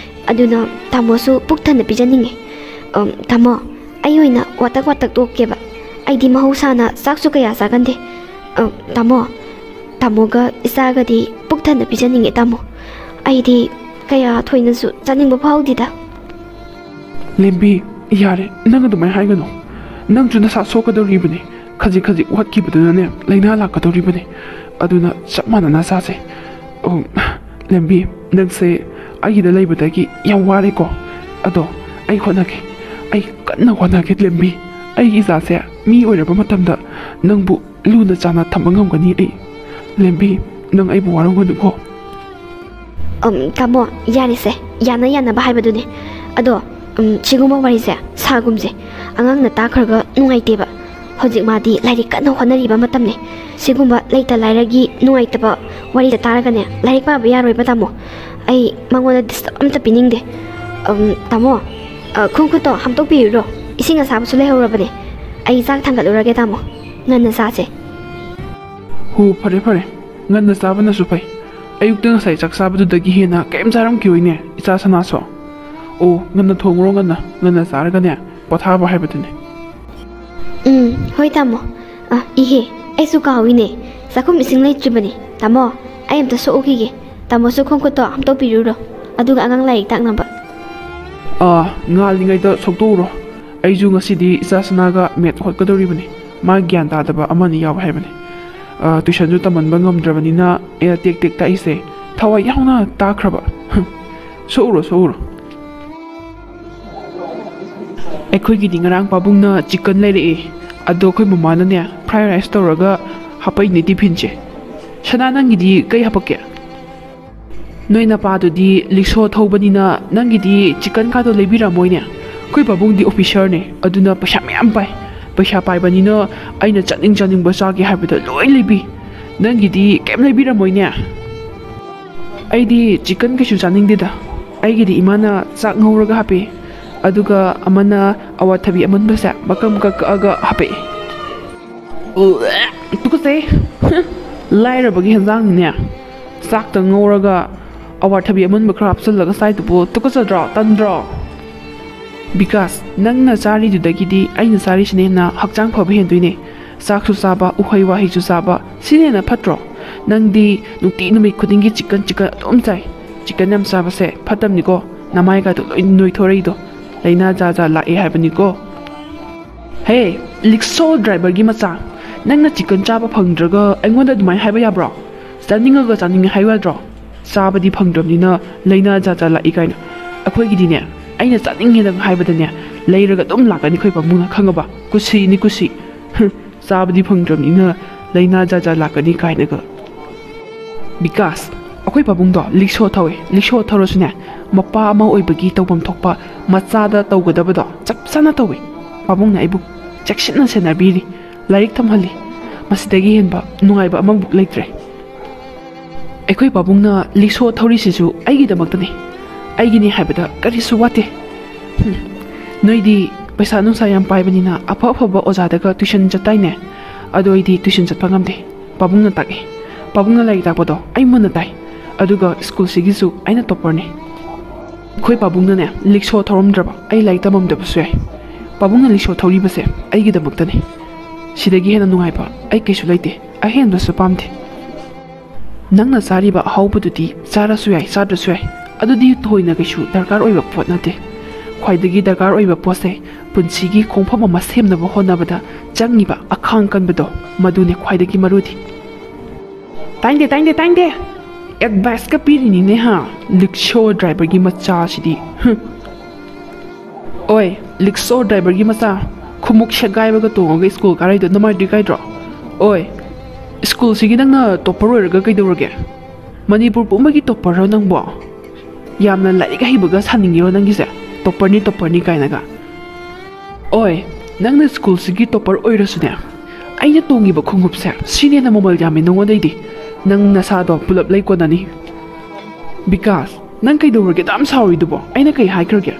ꯑꯗꯨꯅ ꯇꯥꯃꯣꯁꯨ ꯄꯨꯛ ꯊꯟꯅ ꯄꯤꯖꯅꯤꯡꯉꯦ꯫ ꯑꯝ, ꯇꯥꯃꯣ, ꯑꯩ ꯑꯣꯏꯅ ꯋꯥꯇꯛ ꯋꯥꯇꯛ ꯇꯣꯛꯀꯦꯕ꯫ ꯑꯩꯗꯤ ꯃꯍꯧꯁꯥꯅ ꯆꯥꯛꯁꯨ ꯀꯌꯥ ꯆꯥꯒꯟꯗꯦ꯫ ꯑꯝ, ꯇꯥꯃꯣ, ꯇꯥꯃꯣꯒ ꯏꯆꯥꯒꯗꯤ ꯄꯨꯛ ꯊꯟꯅ ꯄꯤꯖꯅꯤꯡꯉꯦ, ꯇꯥꯃꯣ꯫ ꯑꯩꯗꯤ ꯀꯌꯥ ꯊꯣꯏꯅꯁꯨ ꯆꯥꯅꯤꯡꯕ ꯐꯥꯎꯗꯦꯗ꯫ ꯂꯦꯝꯕꯤ, ꯌꯥꯔꯦ, ꯅꯪ ꯑꯗꯨꯃꯥꯏꯅ ꯍꯥꯏꯒꯅꯨ꯫ ꯅꯪꯁꯨ ꯅꯁꯥ ꯁꯣꯛꯀꯗꯧꯔꯤꯕꯅꯤ꯫ ꯈꯖꯤꯛ ꯈꯖꯤꯛ ꯋꯥꯠꯈꯤꯕꯗꯨꯅꯅꯦ, ꯂꯥꯏꯅꯥ ꯂꯥꯛꯀꯗꯧꯔꯤꯕꯅꯤ꯫ ꯑꯗꯨꯅ ꯆꯞ ꯃꯥꯟꯅꯅ ꯆꯥꯁꯦ꯫ ꯑꯣ, ꯂꯦꯝꯕꯤ, ꯅꯪꯁꯦ ꯑꯩꯒꯤꯗ ꯂꯩꯕꯗꯒꯤ ꯌꯥꯝ ꯋꯥꯔꯦꯀꯣ꯫ ꯑꯗꯣ ꯑꯩ ꯍꯣꯠꯅꯒꯦ, ꯑꯩ ꯀꯟꯅ ꯍꯣꯠꯅꯒꯦ, ꯂꯦꯝꯕꯤ꯫ ꯑꯩꯒꯤ ꯏꯆꯥꯁꯦ ꯃꯤ ꯑꯣꯏꯔꯕ ꯃꯇꯝꯗ ꯅꯪꯕꯨ ꯂꯨꯅ ꯆꯥꯟꯅ ꯊꯝꯕ ꯉꯝꯒꯅꯤ ꯑꯩ꯫ ꯂꯦꯝꯕꯤ, ꯅꯪ ꯑꯩꯕꯨ ꯋꯥꯔꯧꯒꯅꯨꯀꯣ꯫ ꯎꯝ, ꯇꯥꯃꯣ, ꯌꯥꯔꯦꯁꯦ, ꯌꯥꯅ ꯌꯥꯅꯕ ꯍꯥꯏꯕꯗꯨꯅꯦ꯫ ꯑꯗꯣ, ꯎꯝ, ꯁꯤꯒꯨꯝꯕ ꯋꯥꯔꯤꯁꯦ ꯁꯥꯒꯨꯝꯁꯦ꯫ ꯑꯉꯥꯡꯅ ꯇꯥꯈ꯭ꯔꯒ ꯅꯨꯡꯉꯥꯏꯇꯦꯕ꯫ ꯍꯧꯖꯤꯛ ꯃꯥꯗꯤ ꯂꯥꯏꯔꯤꯛ ꯀꯟꯅ ꯍꯣꯠꯅꯔꯤꯕ ꯃꯇꯝꯅꯤ꯫ ꯁꯤꯒꯨꯝꯕ ꯂꯩꯇ ꯂꯥꯏꯔꯒꯤ ꯅꯨꯡꯉꯥꯏꯇꯕ ꯋꯥꯔꯤꯗ ꯇꯥꯔꯒꯅꯦ, ꯂꯥꯏꯔꯤꯛ ꯄꯥꯕ ꯌꯥꯔꯣꯏꯕ, ꯇꯥꯃꯣ꯫ ꯑꯩ ꯃꯉꯣꯟꯗ ꯗꯤꯁꯇꯔꯕ ꯑꯝꯇ ꯄꯤꯅꯤꯡꯗꯦ꯫ ꯎꯝ, ꯇꯥꯃꯣ, ꯑ, ꯈꯣꯡ ꯈꯨꯠꯇꯣ ꯍꯥꯝꯗꯣꯛꯄꯤꯔꯨꯔꯣ꯫ ꯏꯁꯤꯡ ꯑꯁꯥꯕꯁꯨ ꯂꯩꯍꯧꯔꯕꯅꯦ꯫ ꯑꯩ ꯆꯥꯛ ꯊꯥꯡꯒꯠꯂꯨꯔꯒꯦ, ꯇꯥꯃꯣ꯫ ꯉꯟꯅ ꯆꯥꯁꯦ꯫ ꯍꯣ, ꯐꯔꯦ, ꯐꯔꯦ꯫ ꯉꯟꯅ ꯆꯥꯕꯅꯁꯨ ꯐꯩ꯫ ꯑꯌꯨꯛꯇ ꯉꯁꯥꯏ ꯆꯥꯛ ꯆꯥꯕꯗꯨꯗꯒꯤ ꯍꯦꯟꯅ ꯀꯩꯝ ꯆꯥꯔꯝꯈꯤꯔꯣꯏꯅꯦ, ꯏꯆꯥ ꯁꯅꯥꯁꯨ꯫ ꯑꯣ, ꯉꯟꯅ ꯊꯣꯡꯉꯨꯔꯣ, ꯉꯟꯅ, ꯉꯟꯅ ꯆꯥꯔꯒꯅꯦ, ꯄꯣꯊꯥꯕ ꯍꯥꯏꯕꯗꯨꯅꯦ꯫ ꯎꯝ, ꯍꯣꯏ, ꯇꯥꯃꯣ꯫ ꯑ, ꯏꯍꯦ, ꯑꯩꯁꯨ ꯀꯥꯎꯏꯅꯦ꯫ ꯆꯥꯛꯈꯨꯝ ꯏꯁꯤꯡ ꯂꯩꯇ꯭ꯔꯤꯕꯅꯤ꯫ ꯇꯥꯃꯣ, ꯑꯩ ꯑꯝꯇ ꯁꯣꯛꯎꯈꯤꯒꯦ꯫ ꯇꯥꯃꯣꯁꯨ ꯈꯣꯡ ꯈꯨꯠꯇꯣ ꯍꯥꯝꯗꯣꯛꯄꯤꯔꯨꯔꯣ꯫ ꯑꯗꯨꯒ ꯑꯉꯥꯡ ꯂꯥꯏꯔꯤꯛ ꯇꯥꯛꯅꯕ꯫ ꯑꯥ, ꯉꯥꯜꯂꯤꯉꯩꯗ ꯁꯣꯛꯇꯣꯛꯎꯔꯣ꯫ ꯑꯩꯁꯨ ꯉꯁꯤꯗꯤ ꯏꯆꯥ ꯁꯅꯥꯒ ꯃꯦꯠ ꯍꯣꯠꯀꯗꯧꯔꯤꯕꯅꯤ꯫ ꯃꯥ ꯒ꯭ꯌꯥꯟ ꯇꯥꯗꯕ ꯑꯃꯅꯤ ꯌꯥꯎꯋꯦ ꯍꯥꯏꯕꯅꯤ꯫ ꯑ, ꯇꯨꯏꯁꯟꯁꯨ ꯇꯝꯍꯟꯕ ꯉꯝꯗ꯭ꯔꯕꯅꯤꯅ ꯑꯩꯅ ꯇꯦꯛ ꯇꯦꯛ ꯇꯥꯛꯏꯁꯦ꯫ ꯊꯋꯥꯏ ꯌꯥꯎꯅ ꯇꯥꯈ꯭ꯔꯕ꯫ ꯍꯝ, ꯁꯣꯛꯎꯔꯣ, ꯁꯣꯛꯎꯔꯣ꯫ ꯑꯩꯈꯣꯏꯒꯤꯗꯤ ꯉꯔꯥꯡ ꯄꯥꯕꯨꯡꯅ ꯆꯤꯛꯀꯟ ꯂꯩꯔꯛꯑꯦ꯫ ꯑꯗꯣ ꯑꯩꯈꯣꯏ ꯃꯃꯥꯅꯅꯦ, ꯐ꯭ꯔꯥꯏ ꯔꯥꯏꯁ ꯇꯧꯔꯒ ꯍꯥꯄꯛꯏꯅꯦ ꯇꯤꯐꯤꯟꯁꯦ꯫ ꯁꯅꯥ, ꯅꯪꯒꯤꯗꯤ ꯀꯩ ꯍꯥꯄꯛꯀꯦ? ꯅꯣꯏ ꯅꯄꯥꯗꯨꯗꯤ ꯂꯤꯛꯁꯣ ꯊꯧꯕꯅꯤꯅ ꯅꯪꯒꯤꯗꯤ ꯆꯤꯛꯀꯟ ꯀꯥꯗꯣ ꯂꯩꯕꯤꯔꯝꯃꯣꯏꯅꯦ꯫ ꯑꯩꯈꯣꯏ ꯄꯥꯕꯨꯡꯗꯤ ꯑꯣꯐꯤꯁꯔꯅꯦ, ꯑꯗꯨꯅ ꯄꯩꯁꯥ ꯃꯌꯥꯝ ꯄꯥꯏ꯫ ꯄꯩꯁꯥ ꯄꯥꯏꯕꯅꯤꯅ ꯑꯩꯅ ꯆꯥꯅꯤꯡ ꯆꯥꯅꯤꯡꯕ ꯆꯥꯒꯦ ꯍꯥꯏꯕꯗ ꯂꯣꯏ ꯂꯩꯕꯤ꯫ ꯅꯪꯒꯤꯗꯤ ꯀꯩꯝ ꯂꯩꯕꯤꯔꯝꯃꯣꯏꯅꯦ꯫ ꯑꯩꯗꯤ ꯆꯤꯛꯀꯟ ꯀꯩꯁꯨ ꯆꯥꯅꯤꯡꯗꯦꯗ꯫ ꯑꯩꯒꯤꯗꯤ ꯏꯃꯥꯅ ꯆꯥꯛ ꯉꯧꯔꯒ ꯍꯥꯞꯄꯤ, ꯑꯗꯨꯒ ꯑꯃꯅ ꯑꯋꯥꯊꯕꯤ ꯑꯃꯨꯟꯕꯁꯦ ꯃꯀꯛ ꯃꯀꯛ ꯀꯛꯑꯒ ꯍꯥꯞꯄꯛꯑꯦ꯫ ꯎ, ꯇꯨꯀꯠꯆꯩ꯫ ꯂꯥꯏꯔꯕꯒꯤ ꯍꯦꯟꯖꯥꯡꯅꯤꯅꯦ꯫ ꯆꯥꯛꯇ ꯉꯧꯔꯒ ꯑꯋꯥꯊꯕꯤ ꯑꯃꯨꯟꯕ ꯈꯔ ꯍꯥꯞꯆꯤꯜꯂꯒ ꯆꯥꯏꯗꯨꯕꯨ ꯇꯨꯀꯠꯆꯗ꯭ꯔꯣ? ꯇꯟꯗ꯭ꯔꯣ? ꯕꯤꯀꯥꯁ, ꯅꯪꯅ ꯆꯥꯔꯤꯗꯨꯗꯒꯤꯗꯤ ꯑꯩꯅ ꯆꯥꯔꯤꯁꯤꯅ ꯍꯦꯟꯅ ꯍꯛꯆꯥꯡ ꯐꯕ ꯍꯦꯟꯗꯣꯏꯅꯦ꯫ ꯆꯥꯛꯁꯨ ꯆꯥꯕ, ꯎꯍꯩ ꯋꯥꯍꯩꯁꯨ ꯆꯥꯕ, ꯁꯤꯅ ꯍꯦꯟꯅ ꯐꯠꯇ꯭ꯔꯣ? ꯅꯪꯗꯤ ꯅꯨꯡꯇꯤ ꯅꯨꯃꯤꯠ ꯈꯨꯗꯤꯡꯒꯤ chicken, chicken ꯑꯗꯨꯝ ꯆꯥꯏ꯫ Chicken ꯌꯥꯝ ꯆꯥꯕꯁꯦ ꯐꯠꯇꯕꯅꯤꯀꯣ, ꯅꯃꯥꯏꯒꯗꯣ ꯂꯣꯏ ꯅꯣꯏꯊꯣꯔꯛꯏꯗꯣ꯫ ꯂꯥꯏꯅꯥ ꯖꯥꯠ ꯖꯥꯠ ꯂꯥꯛꯑꯦ ꯍꯥꯏꯕꯅꯤꯀꯣ꯫ ꯍꯦ, ꯂꯤꯛꯁꯣ driverꯒꯤ ꯃꯆꯥ, ꯅꯪꯅ chicken ꯆꯥꯕ ꯐꯪꯗ꯭ꯔꯒ ꯑꯩꯉꯣꯟꯗ ꯑꯗꯨꯃꯥꯏꯅ ꯍꯥꯏꯕ ꯌꯥꯕ꯭ꯔꯣ? ꯆꯥꯅꯤꯡꯉꯒ ꯆꯥꯅꯤꯡꯉꯦ ꯍꯥꯏꯌꯨ ꯌꯥꯗ꯭ꯔꯣ? ꯆꯥꯕꯗꯤ ꯐꯪꯗ꯭ꯔꯕꯅꯤꯅ ꯂꯥꯏꯅꯥ ꯖꯥꯠ ꯖꯥꯠ ꯂꯥꯛꯏ ꯀꯥꯏꯅ꯫ ꯑꯩꯈꯣꯏꯒꯤꯗꯤꯅꯦ, ꯑꯩꯅ ꯆꯥꯅꯤꯡꯉꯦꯗꯪ ꯍꯥꯏꯕꯗꯅꯦ, ꯂꯩꯔꯒ ꯑꯗꯨꯝ ꯂꯥꯛꯀꯅꯤ ꯑꯩꯈꯣꯏ ꯄꯥꯕꯨꯡꯅ, ꯈꯪꯉꯕ? ꯀꯨꯁꯤꯅꯤ ꯀꯨꯁꯤ꯫ ꯍꯨꯝ, ꯆꯥꯕꯗꯤ ꯐꯪꯗ꯭ꯔꯕꯅꯤꯅ ꯂꯥꯏꯅꯥ ꯖꯥꯠ ꯖꯥꯠ ꯂꯥꯛꯀꯅꯤ ꯀꯥꯏꯅꯒ꯫ ꯕꯤꯀꯥꯁ, ꯑꯩꯈꯣꯏ ꯄꯥꯕꯨꯡꯗꯣ ꯂꯤꯛꯁꯣ ꯊꯧꯋꯦ꯫ ꯂꯤꯛꯁꯣ ꯊꯧꯔꯁꯨꯅꯦ, ꯃꯄꯥ ꯑꯃ ꯑꯣꯏꯕꯒꯤ ꯇꯧꯐꯝ ꯊꯣꯛꯄ ꯃꯆꯥꯗ ꯇꯧꯒꯗꯕꯗꯣ ꯆꯞ ꯆꯥꯅ ꯇꯧꯋꯦ꯫ ꯄꯥꯕꯨꯡꯅ ꯑꯩꯕꯨ ꯆꯦꯛꯁꯤꯟꯅ ꯁꯦꯟꯅꯕꯤꯔꯤ, ꯂꯥꯏꯔꯤꯛ ꯇꯝꯍꯜꯂꯤ꯫ ꯃꯁꯤꯗꯒꯤ ꯍꯦꯟꯕ ꯅꯨꯡꯉꯥꯏꯕ ꯑꯃꯃꯨꯛ ꯂꯩꯇ꯭ꯔꯦ꯫ ꯑꯩꯈꯣꯏ ꯄꯥꯕꯨꯡꯅ ꯂꯤꯛꯁꯣ ꯊꯧꯔꯤꯁꯤꯁꯨ ꯑꯩꯒꯤꯗꯃꯛꯇꯅꯤ꯫ ꯑꯩꯒꯤꯅꯤ ꯍꯥꯏꯕꯗ ꯀꯔꯤꯁꯨ ꯋꯥꯠꯇꯦ꯫ ꯍꯨꯝ, ꯅꯣꯏꯗꯤ ꯄꯩꯁꯥ ꯅꯨꯡꯁꯥ ꯌꯥꯝ ꯄꯥꯏꯕꯅꯤꯅ ꯑꯐ ꯑꯐꯕ ꯑꯣꯖꯥꯗꯒ tuition ꯆꯠꯇꯥꯏꯅꯦ? ꯑꯗꯣ ꯑꯩꯗꯤ tuition ꯆꯠꯄ ꯉꯝꯗꯦ꯫ ꯄꯥꯕꯨꯡꯅ ꯇꯥꯛꯏ꯫ ꯄꯥꯕꯨꯡꯅ ꯂꯥꯏꯔꯤꯛ ꯇꯥꯛꯄꯗꯣ ꯑꯩ ꯃꯨꯟꯅ ꯇꯥꯏ꯫ ꯑꯗꯨꯒ ꯁ꯭ꯀꯨꯜꯁꯤꯒꯤꯁꯨ ꯑꯩꯅ topperꯅꯤ꯫ ꯑꯩꯈꯣꯏ ꯄꯥꯕꯨꯡꯅꯅꯦ ꯂꯤꯛꯁꯣ ꯊꯧꯔꯝꯗ꯭ꯔꯕ ꯑꯩ ꯂꯥꯏꯔꯤꯛ ꯇꯝꯃꯝꯗꯕꯁꯨ ꯌꯥꯏ꯫ ꯄꯥꯕꯨꯡꯅ ꯂꯤꯛꯁꯣ ꯊꯧꯔꯤꯕꯁꯦ ꯑꯩꯒꯤꯗꯃꯛꯇꯅꯤ꯫ ꯁꯤꯗꯒꯤ ꯍꯦꯟꯅ ꯅꯨꯡꯉꯥꯏꯕ ꯑꯩ ꯀꯩꯁꯨ ꯂꯩꯇꯦ꯫ ꯑꯍꯦꯟꯕꯁꯨ ꯄꯥꯝꯗꯦ꯫ ꯅꯪꯅ ꯆꯥꯔꯤꯕ ꯑꯍꯥꯎꯕꯗꯨꯗꯤ ꯆꯥꯔꯁꯨ ꯌꯥꯏ, ꯆꯥꯗ꯭ꯔꯁꯨ ꯌꯥꯏ, ꯑꯗꯨꯗꯤ ꯊꯣꯏꯅ ꯀꯩꯁꯨ ꯗꯔꯀꯥꯔ ꯑꯣꯏꯕ ꯄꯣꯠ ꯅꯠꯇꯦ꯫ ꯈ꯭ꯋꯥꯏꯗꯒꯤ ꯗꯔꯀꯥꯔ ꯑꯣꯏꯕ ꯄꯣꯠꯁꯦ ꯄꯨꯟꯁꯤꯒꯤ ꯈꯣꯡꯐꯝ ꯑꯃ ꯁꯦꯝꯅꯕ ꯍꯣꯠꯅꯕꯗ ꯆꯪꯉꯤꯕ ꯑꯈꯥꯡ ꯀꯟꯕꯗꯣ, ꯃꯗꯨꯅꯦ ꯈ꯭ꯋꯥꯏꯗꯒꯤ ꯃꯔꯨꯗꯤ꯫ ꯇꯥꯏꯟꯗꯦ, ꯇꯥꯏꯟꯗꯦ, ꯇꯥꯏꯟꯗꯦ! Adviceꯀ ꯄꯤꯔꯤꯅꯤꯅꯦ ꯍꯥ, ꯂꯤꯛꯁꯣ driverꯒꯤ ꯃꯆꯥꯁꯤꯗꯤ꯫ ꯍꯨꯝ꯫ ꯑꯣꯏ, ꯂꯤꯛꯁꯣ driverꯒꯤ ꯃꯆꯥ, ꯈꯨꯃꯨꯛ ꯁꯦꯒꯥꯏꯕꯒ ꯇꯣꯡꯉꯒ ꯁ꯭ꯀꯨꯜ ꯀꯥꯔꯛꯏꯗꯣ ꯅꯃꯥꯏꯗꯨ ꯏꯀꯥꯏꯗ꯭ꯔꯣ? ꯑꯣꯏ, ꯁ꯭ꯀꯨꯜꯁꯤꯒꯤ ꯅꯪꯅ topper ꯑꯣꯏꯔꯒ ꯀꯩꯗꯧꯔꯒꯦ? ꯃꯅꯤꯄꯨꯔ ꯄꯨꯝꯕꯒꯤ topperꯔꯣ ꯅꯪꯕꯣ? ꯌꯥꯝꯅ ꯂꯥꯏꯔꯤꯛ ꯍꯩꯕꯒ ꯁꯥꯅꯤꯡꯉꯤꯔꯣ ꯅꯪꯒꯤꯁꯦ? Topperꯅꯤ, topperꯅꯤ ꯀꯥꯏꯅꯒ꯫ ꯑꯣꯏ, ꯅꯪꯅ ꯁ꯭ꯀꯨꯜꯁꯤꯒꯤ topper ꯑꯣꯏꯔꯁꯨꯅꯦ, ꯑꯩꯅ ꯇꯣꯡꯉꯤꯕ ꯈꯣꯡꯎꯞꯁꯦ ꯁꯤꯅ ꯍꯦꯟꯅ ꯃꯃꯜ ꯌꯥꯝꯃꯤ ꯅꯉꯣꯟꯗꯩꯗꯤ꯫ ꯅꯪ ꯅꯁꯥꯗꯣ ꯄꯨꯂꯞ ꯂꯩ ꯀꯣꯟꯅꯅꯤ꯫ ꯕꯤꯀꯥꯁ, ꯅꯪ ꯀꯩꯗꯧꯔꯒꯦ ꯑꯗꯨꯛ ꯌꯥꯝ ꯁꯥꯎꯔꯤꯗꯨꯕꯣ? ꯑꯩꯅ ꯀꯩ ꯍꯥꯏꯈ꯭ꯔꯒꯦ?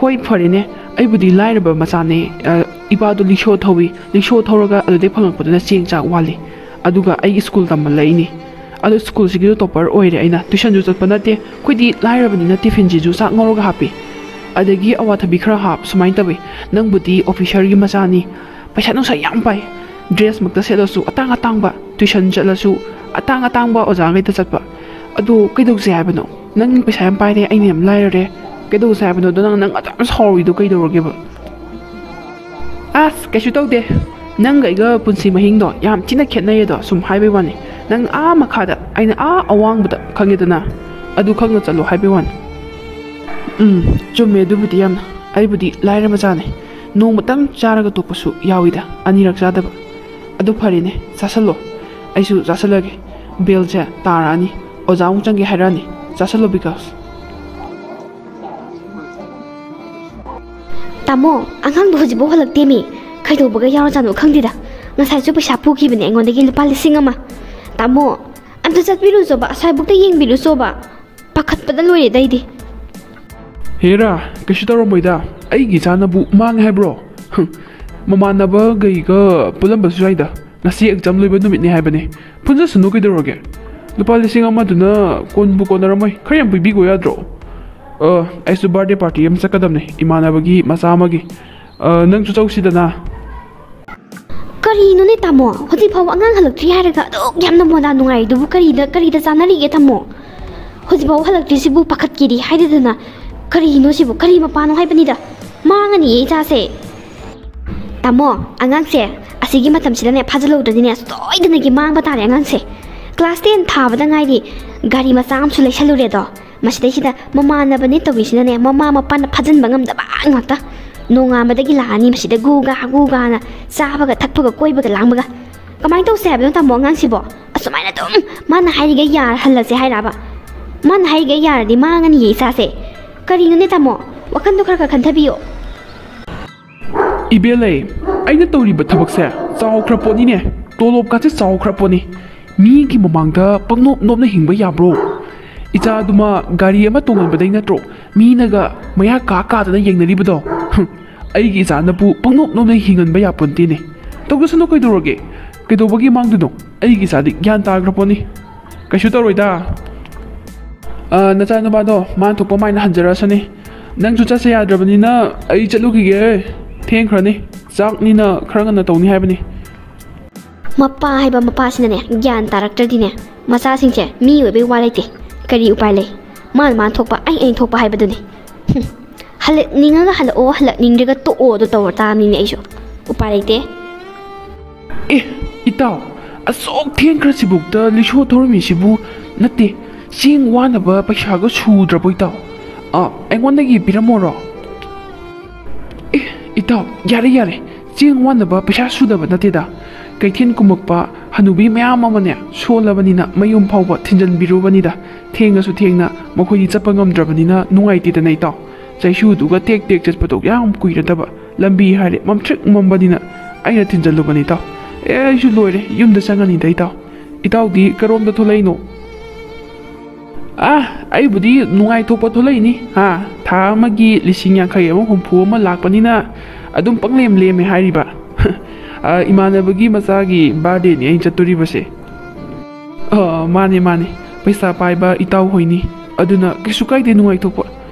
ꯍꯣꯏ, ꯐꯔꯦꯅꯦ, ꯑꯩꯕꯨꯗꯤ ꯂꯥꯏꯔꯕ ꯃꯆꯥꯅꯦ꯫ ꯑ, ꯏꯄꯥꯗꯣ ꯂꯤꯛꯁꯣ ꯊꯧꯏ, ꯂꯤꯛꯁꯣ ꯊꯧꯔꯒ ꯑꯗꯨꯗꯩ ꯐꯪꯉꯛꯄꯗꯨꯅ ꯆꯦꯡ ꯆꯥꯛ ꯋꯥꯜꯂꯤ꯫ ꯑꯗꯨꯒ ꯑꯩꯒꯤ ꯁ꯭ꯀꯨꯜ ꯇꯝꯕ ꯂꯩꯅꯤ꯫ ꯑꯗꯣ ꯁ꯭ꯀꯨꯜꯁꯤꯒꯤꯁꯨ topper ꯑꯣꯏꯔꯦ ꯑꯩꯅ꯫ Tuitionꯁꯨ ꯆꯠꯄ ꯅꯠꯇꯦ꯫ ꯑꯩꯈꯣꯏꯗꯤ ꯂꯥꯏꯔꯕꯅꯤꯅ tiffinꯁꯤꯁꯨ ꯆꯥꯛ ꯉꯧꯔꯒ ꯍꯥꯞꯄꯤ꯫ ꯑꯗꯒꯤ ꯑꯋꯥꯊꯕꯤ ꯈꯔ ꯍꯥꯞ, ꯁꯨꯃꯥꯏꯅ ꯇꯧꯏ꯫ ꯅꯪꯕꯨꯗꯤ officerꯒꯤ ꯃꯆꯥꯅꯤ, ꯄꯩꯁꯥ ꯅꯨꯡꯁꯥ ꯌꯥꯝ ꯄꯥꯏ꯫ ꯗ꯭ꯔꯦꯁꯃꯛꯇ ꯁꯦꯠꯂꯁꯨ ꯑꯇꯥꯡ ꯑꯇꯥꯡꯕ, ꯇ꯭ꯌꯨꯁꯟ ꯆꯠꯂꯁꯨ ꯑꯇꯥꯡ ꯑꯇꯥꯡꯕ ꯑꯣꯖꯥꯈꯩꯗ ꯆꯠꯄ꯫ ꯑꯗꯨ ꯀꯩꯗꯧꯁꯦ ꯍꯥꯏꯕꯅꯣ? ꯅꯪ ꯄꯩꯁꯥ ꯌꯥꯝ ꯄꯥꯏꯔꯦ, ꯑꯩꯅ ꯌꯥꯝ ꯂꯥꯏꯔꯔꯦ, ꯀꯩꯗꯧꯁꯦ ꯍꯥꯏꯕꯅꯣꯗꯣ? ꯅꯪ, ꯅꯪ ꯑꯗꯨ ꯌꯥꯝ ꯁꯥꯎꯔꯤꯗꯣ ꯀꯩꯗꯧꯔꯒꯦꯕ? ꯑꯁ, ꯀꯩꯁꯨ ꯇꯧꯗꯦ꯫ ꯅꯪꯒ ꯑꯩꯒ ꯄꯨꯟꯁꯤ ꯃꯍꯤꯡꯗꯣ ꯌꯥꯝ ꯊꯤꯅ ꯈꯦꯠꯅꯩꯌꯦꯗꯣ, ꯁꯨꯝ ꯍꯥꯏꯕꯩ ꯋꯥꯅꯤ꯫ ꯅꯪ ꯑꯥ ꯃꯈꯥꯗ, ꯑꯩꯅ ꯑꯥ ꯑꯋꯥꯡꯕꯗ, ꯈꯪꯉꯦꯗꯅ? ꯑꯗꯨ ꯈꯪꯅ ꯆꯠꯂꯣ ꯍꯥꯏꯕꯩ ꯋꯥꯅꯤ꯫ ꯎꯝ, ꯆꯨꯝꯃꯦ ꯑꯗꯨꯕꯨꯗꯤ ꯌꯥꯝꯅ꯫ ꯑꯩꯕꯨꯗꯤ ꯂꯥꯏꯔ ꯃꯆꯥꯅꯦ꯫ ꯅꯣꯡꯃꯇꯪ ꯆꯥꯔꯒ ꯇꯣꯛꯄꯁꯨ ꯌꯥꯎꯏꯗ, ꯑꯅꯤꯔꯛ ꯆꯥꯗꯕ꯫ ꯑꯗꯨ ꯐꯔꯦꯅꯦ, ꯆꯥꯁꯜꯂꯣ꯫ ꯑꯩꯁꯨ ꯆꯥꯁꯜꯂꯒꯦ꯫ ꯕꯦꯜꯁꯦ ꯇꯥꯔꯛꯑꯅꯤ꯫ ꯑꯣꯖꯥ ꯑꯃꯨꯛ ꯆꯪꯒꯦ ꯍꯥꯏꯔꯛꯑꯅꯤ꯫ ꯆꯥꯁꯜꯂꯣ, ꯕꯤꯀꯥꯁ꯫ ꯇꯥꯃꯣ, ꯑꯉꯥꯡꯗꯣ ꯍꯧꯖꯤꯛꯐꯥꯎ ꯍꯜꯂꯛꯇꯦꯃꯤ꯫ ꯀꯩꯗꯧꯕꯒ ꯌꯥꯎꯔꯖꯥꯠꯅꯣ ꯈꯪꯗꯦꯗ꯫ ꯉꯁꯥꯏꯁꯨ ꯄꯩꯁꯥ ꯄꯨꯈꯤꯕꯅꯦ ꯑꯩꯉꯣꯟꯗꯒꯤ ꯂꯨꯄꯥ ꯂꯤꯁꯤꯡ ꯑꯃ꯫ ꯇꯥꯃꯣ, ꯑꯝꯇ ꯆꯠꯄꯤꯔꯨꯆꯣꯕ, ꯑꯁ꯭ꯋꯥꯏꯕꯨꯛꯇ ꯌꯦꯡꯕꯤꯔꯨꯆꯣꯕ꯫ ꯄꯥꯈꯠꯄꯗ ꯂꯣꯏꯔꯦꯗ ꯑꯩꯗꯤ꯫ ꯍꯦꯔꯥ, ꯀꯩꯁꯨ ꯇꯧꯔꯝꯃꯣꯏꯗ꯫ ꯑꯩꯒꯤ ꯏꯆꯥꯅꯕꯨ ꯃꯥꯡꯉꯦ ꯍꯥꯏꯕ꯭ꯔꯣ? ꯍꯨꯝ, ꯃꯃꯥꯟꯅꯕꯈꯩꯒ ꯄꯨꯜꯂꯝꯕꯁꯨ ꯌꯥꯏꯗ꯫ ꯉꯁꯤ ꯑꯦꯛꯖꯥꯝ ꯂꯣꯏꯕ ꯅꯨꯃꯤꯠꯅꯦ ꯍꯥꯏꯕꯅꯦ꯫ ꯄꯨꯟꯖꯁꯅꯨ ꯀꯩꯗꯧꯔꯒꯦ? ꯂꯨꯄꯥ ꯂꯤꯁꯤꯡ ꯑꯃꯗꯨꯅ ꯀꯣꯟꯕꯨ ꯀꯣꯟꯅꯔꯝꯃꯣꯏ꯫ ꯈꯔ ꯌꯥꯝ ꯄꯤꯕꯤꯒꯣ ꯌꯥꯗ꯭ꯔꯣ? ꯑ, ꯑꯩꯁꯨ ꯕꯥꯔꯗꯦ ꯄꯥꯔꯇꯤ ꯑꯃ ꯆꯠꯀꯗꯕꯅꯦ, ꯏꯃꯥꯟꯅꯕꯒꯤ ꯃꯆꯥ ꯑꯃꯒꯤ꯫ ꯑ, ꯅꯪꯁꯨ ꯆꯧꯁꯤꯗꯅ꯫ ꯀꯔꯤꯅꯣꯅꯦ ꯇꯥꯃꯣ? ꯍꯧꯖꯤꯛ ꯐꯥꯎꯕ ꯑꯉꯥꯡ ꯍꯜꯂꯛꯇ꯭ꯔꯤ ꯍꯥꯏꯔꯒ ꯑꯗꯨꯛ ꯌꯥꯝꯅ ꯃꯣꯟꯗꯥ ꯅꯨꯡꯉꯥꯏꯔꯤꯗꯨꯕꯨ ꯀꯔꯤꯗ, ꯀꯔꯤꯗ ꯆꯥꯟꯅꯔꯤꯒꯦ ꯇꯥꯃꯣ? ꯍꯧꯖꯤꯛ ꯐꯥꯎꯕ ꯍꯜꯂꯛꯇ꯭ꯔꯤꯁꯤꯕꯨ ꯄꯥꯈꯠꯀꯦꯗꯤ ꯍꯥꯏꯗꯗꯅ ꯀꯔꯤꯅꯣ ꯁꯤꯕꯨ? ꯀꯔꯤ ꯃꯄꯥꯅꯣ ꯍꯥꯏꯕꯅꯤꯗ? ꯃꯥꯡꯉꯅꯤꯌꯦ ꯏꯆꯥꯁꯦ꯫ ꯇꯥꯃꯣ, ꯑꯉꯥꯡꯁꯦ ꯑꯁꯤꯒꯤ ꯃꯇꯝꯁꯤꯗꯅꯦ ꯐꯥꯖꯤꯜꯍꯧꯗ꯭ꯔꯗꯤꯅꯦ ꯁꯣꯏꯗꯅꯒꯤ ꯃꯥꯡꯕ ꯇꯥꯔꯦ ꯑꯉꯥꯡꯁꯦ꯫ ꯀ꯭ꯂꯥꯁ ꯇꯦꯟ ꯊꯥꯕꯗ ꯉꯥꯏꯔꯤ, ꯒꯥꯔꯤ ꯃꯆꯥ ꯑꯃꯁꯨ ꯂꯩꯁꯜꯂꯨꯔꯦꯗꯣ꯫ ꯃꯁꯤꯗꯩꯁꯤꯗ ꯃꯃꯥꯟꯅꯕꯅꯦ ꯇꯧꯔꯤꯁꯤꯅꯅꯦ ꯃꯃꯥ ꯃꯄꯥꯅ ꯐꯥꯖꯤꯟꯕ ꯉꯝꯗꯕ ꯉꯥꯛꯇ꯫ ꯅꯣꯡꯉꯥꯟꯕꯗꯒꯤ ꯂꯥꯛꯑꯅꯤ ꯃꯁꯤꯗ ꯒꯨꯒꯥ ꯒꯨꯒꯥꯅ ꯆꯥꯕꯒ ꯊꯛꯄꯒ ꯀꯣꯏꯕꯒ ꯂꯥꯡꯕꯒ꯫ ꯀꯃꯥꯏꯅ ꯇꯧꯁꯦ ꯍꯥꯏꯕꯅꯣ ꯇꯥꯃꯣ ꯑꯉꯥꯡꯁꯤꯕꯣ? ꯑꯁꯨꯃꯥꯏꯅ ꯑꯗꯨꯝ ꯃꯥꯅ ꯍꯥꯏꯔꯤꯒꯩ ꯌꯥꯍꯜꯂꯁꯦ ꯍꯥꯏꯔꯕ? ꯃꯥꯅ ꯍꯥꯏꯔꯤꯒꯩ ꯌꯥꯔꯗꯤ ꯃꯥꯡꯉꯅꯤꯌꯦ ꯏꯆꯥꯁꯦ꯫ ꯀꯔꯤꯅꯣꯅꯦ ꯇꯥꯃꯣ? ꯋꯥꯈꯟꯗꯣ ꯈꯔ ꯈꯔ ꯈꯟꯊꯕꯤꯌꯣ꯫ ꯏꯕꯦꯜꯂꯩ, ꯑꯩꯅ ꯇꯧꯔꯤꯕ ꯊꯕꯛꯁꯦ ꯆꯥꯎꯈ꯭ꯔ ꯄꯣꯠꯅꯤꯅꯦ꯫ ꯇꯣꯂꯣꯞꯀꯥꯁꯦ ꯆꯥꯎꯈ꯭ꯔ ꯄꯣꯠꯅꯤ꯫ ꯃꯤꯒꯤ ꯃꯃꯥꯡꯗ ꯄꯪꯅꯣꯞ ꯅꯣꯞꯅ ꯍꯤꯡꯕ ꯌꯥꯕ꯭ꯔꯣ? ꯏꯆꯥꯗꯨꯃ ꯒꯥꯔꯤ ꯑꯃ ꯇꯣꯡꯍꯟꯕꯗꯩ ꯅꯠꯇ꯭ꯔꯣ ꯃꯤꯅꯒ ꯃꯌꯥ ꯀꯥ ꯀꯥꯗꯅ ꯌꯦꯡꯅꯔꯤꯕꯗꯣ? ꯍꯨꯝ, ꯑꯩꯒꯤ ꯏꯆꯥꯅꯕꯨ ꯄꯪꯅꯣꯞ ꯅꯣꯞꯅ ꯍꯤꯡꯍꯟꯕ ꯌꯥꯄꯣꯟꯇꯦꯅꯦ꯫ ꯇꯧꯖꯁꯅꯨ ꯀꯩꯗꯧꯔꯒꯦ? ꯀꯩꯗꯧꯕꯒꯤ ꯃꯥꯡꯗꯣꯏꯅꯣ? ꯑꯩꯒꯤ ꯏꯆꯥꯗꯤ ꯒ꯭ꯌꯥꯟ ꯇꯥꯈ꯭ꯔ ꯄꯣꯠꯅꯤ꯫ ꯀꯩꯁꯨ ꯇꯧꯔꯣꯏꯗ꯫ ꯑ, ꯅꯆꯥꯅꯨꯄꯥꯗꯣ ꯃꯥꯅ ꯊꯣꯛꯄ ꯃꯥꯏꯅ ꯍꯟꯖꯔꯛꯑꯁꯅꯤ꯫ ꯅꯪꯁꯨ ꯆꯠꯁꯦ ꯌꯥꯗ꯭ꯔꯕꯅꯤꯅ ꯑꯩ ꯆꯠꯂꯨꯈꯤꯒꯦ꯫ ꯊꯦꯡꯈ꯭ꯔꯅꯤ꯫ ꯆꯥꯛꯅꯤꯅ ꯈꯔ ꯉꯟꯅ ꯇꯧꯅꯤ ꯍꯥꯏꯕꯅꯤ꯫ ꯃꯄꯥ ꯍꯥꯏꯕ ꯃꯄꯥꯁꯤꯅꯅꯦ, ꯒ꯭ꯌꯥꯟ ꯇꯥꯔꯛꯇ꯭ꯔꯗꯤꯅꯦ, ꯃꯆꯥꯁꯤꯡꯁꯦ ꯃꯤ ꯑꯣꯏꯕꯩ ꯋꯥ ꯂꯩꯇꯦ꯫ ꯀꯔꯤ ꯎꯄꯥꯏ ꯂꯩ? ꯃꯥꯅ ꯃꯥꯅ ꯊꯣꯛꯄ, ꯑꯩ ꯑꯩꯅ ꯊꯣꯛꯄ ꯍꯥꯏꯕꯗꯨꯅꯤ꯫ ꯍꯨꯝ, ꯍꯜꯂꯛꯅꯤꯡꯉꯒ ꯍꯜꯂꯛꯑꯣ, ꯍꯜꯂꯛꯅꯤꯡꯗ꯭ꯔꯒ ꯇꯣꯛꯑꯣ ꯑꯗꯣ ꯇꯧꯔ ꯇꯥꯕꯅꯤꯅꯦ ꯑꯩꯁꯨ꯫ ꯎꯄꯥꯏ ꯂꯩꯇꯦ꯫ ꯑꯦ, ꯏꯇꯥꯎ, ꯑꯁꯨꯛ ꯊꯦꯡꯈ꯭ꯔꯁꯤꯕꯨꯛꯇ ꯂꯤꯁꯣ ꯊꯧꯔꯝꯃꯤꯁꯤꯕꯨ? ꯅꯠꯇꯦ, ꯆꯦꯡ ꯋꯥꯅꯕ ꯄꯩꯁꯥꯒ ꯁꯨꯗ꯭ꯔꯕꯣ ꯏꯇꯥꯎ? ꯑ, ꯑꯩꯉꯣꯟꯗꯒꯤ ꯄꯤꯔꯝꯃꯣꯔꯣ? ꯑꯦ, ꯏꯇꯥꯎ, ꯌꯥꯔꯦ, ꯌꯥꯔꯦ, ꯆꯦꯡ ꯋꯥꯅꯕ ꯄꯩꯁꯥ ꯁꯨꯗꯕ ꯅꯠꯇꯦꯗ꯫ ꯀꯩꯊꯦꯜ ꯀꯨꯝꯃꯛꯄ ꯍꯅꯨꯕꯤ ꯃꯌꯥꯝ ꯑꯃꯅꯦ, ꯁꯣꯜꯂꯕꯅꯤꯅ ꯃꯌꯨꯝ ꯐꯥꯎꯕ ꯊꯤꯟꯖꯟꯕꯤꯔꯨꯕꯅꯤꯗ꯫ ꯊꯦꯡꯉꯁꯨ ꯊꯦꯡꯅ ꯃꯈꯣꯏꯗꯤ ꯆꯠꯄ ꯉꯝꯗ꯭ꯔꯕꯅꯤꯅ ꯅꯨꯡꯉꯥꯏꯇꯦꯗꯅ ꯏꯇꯥꯎ꯫ ꯆꯩꯁꯨꯗꯨꯒ ꯇꯦꯛ ꯇꯦꯛ ꯆꯠꯄꯗꯣ ꯌꯥꯝ ꯀꯨꯏꯔꯗꯕ꯫ ꯂꯝꯕꯤ ꯍꯥꯏꯔꯦ ꯃꯝꯇ꯭ꯔꯤꯛ ꯃꯝꯕꯅꯤꯅ ꯑꯩꯅ ꯊꯤꯟꯖꯜꯂꯨꯕꯅꯤ ꯏꯇꯥꯎ꯫ ꯑꯦ, ꯑꯩꯁꯨ ꯂꯣꯏꯔꯦ, ꯌꯨꯝꯗ ꯆꯪꯉꯅꯤꯗ ꯏꯇꯥꯎ꯫ ꯏꯇꯥꯎꯗꯤ ꯀꯔꯣꯝꯗ ꯊꯣꯛꯂꯛꯏꯅꯣ? ꯑ, ꯑꯩꯕꯨꯗꯤ ꯅꯨꯡꯉꯥꯏꯊꯣꯛꯄ ꯊꯣꯛꯂꯛꯏꯅꯤ꯫ ꯍꯥ, ꯊꯥ ꯑꯃꯒꯤ ꯂꯤꯁꯤꯡ ꯌꯥꯡꯈꯩ ꯑꯃ ꯍꯨꯝꯐꯨ ꯑꯃ ꯂꯥꯛꯄꯅꯤꯅ ꯑꯗꯨꯝ ꯄꯪꯂꯦꯝ ꯂꯦꯝꯃꯦ ꯍꯥꯏꯔꯤꯕ꯫ ꯑ, ꯏꯃꯥꯟꯅꯕꯒꯤ ꯃꯆꯥꯒꯤ ꯕꯥꯔꯗꯦꯅꯤ ꯑꯩꯅ ꯆꯠꯇꯣꯔꯤꯕꯁꯦ꯫ ꯑ, ꯃꯥꯅꯦ, ꯃꯥꯅꯦ, ꯄꯩꯁꯥ ꯄꯥꯏꯕ ꯏꯇꯥꯎ ꯍꯣꯏꯅꯤ꯫ ꯑꯗꯨꯅ ꯀꯩꯁꯨ ꯀꯥꯏꯗꯦ ꯅꯨꯡꯉꯥꯏꯊꯣꯛꯄ꯫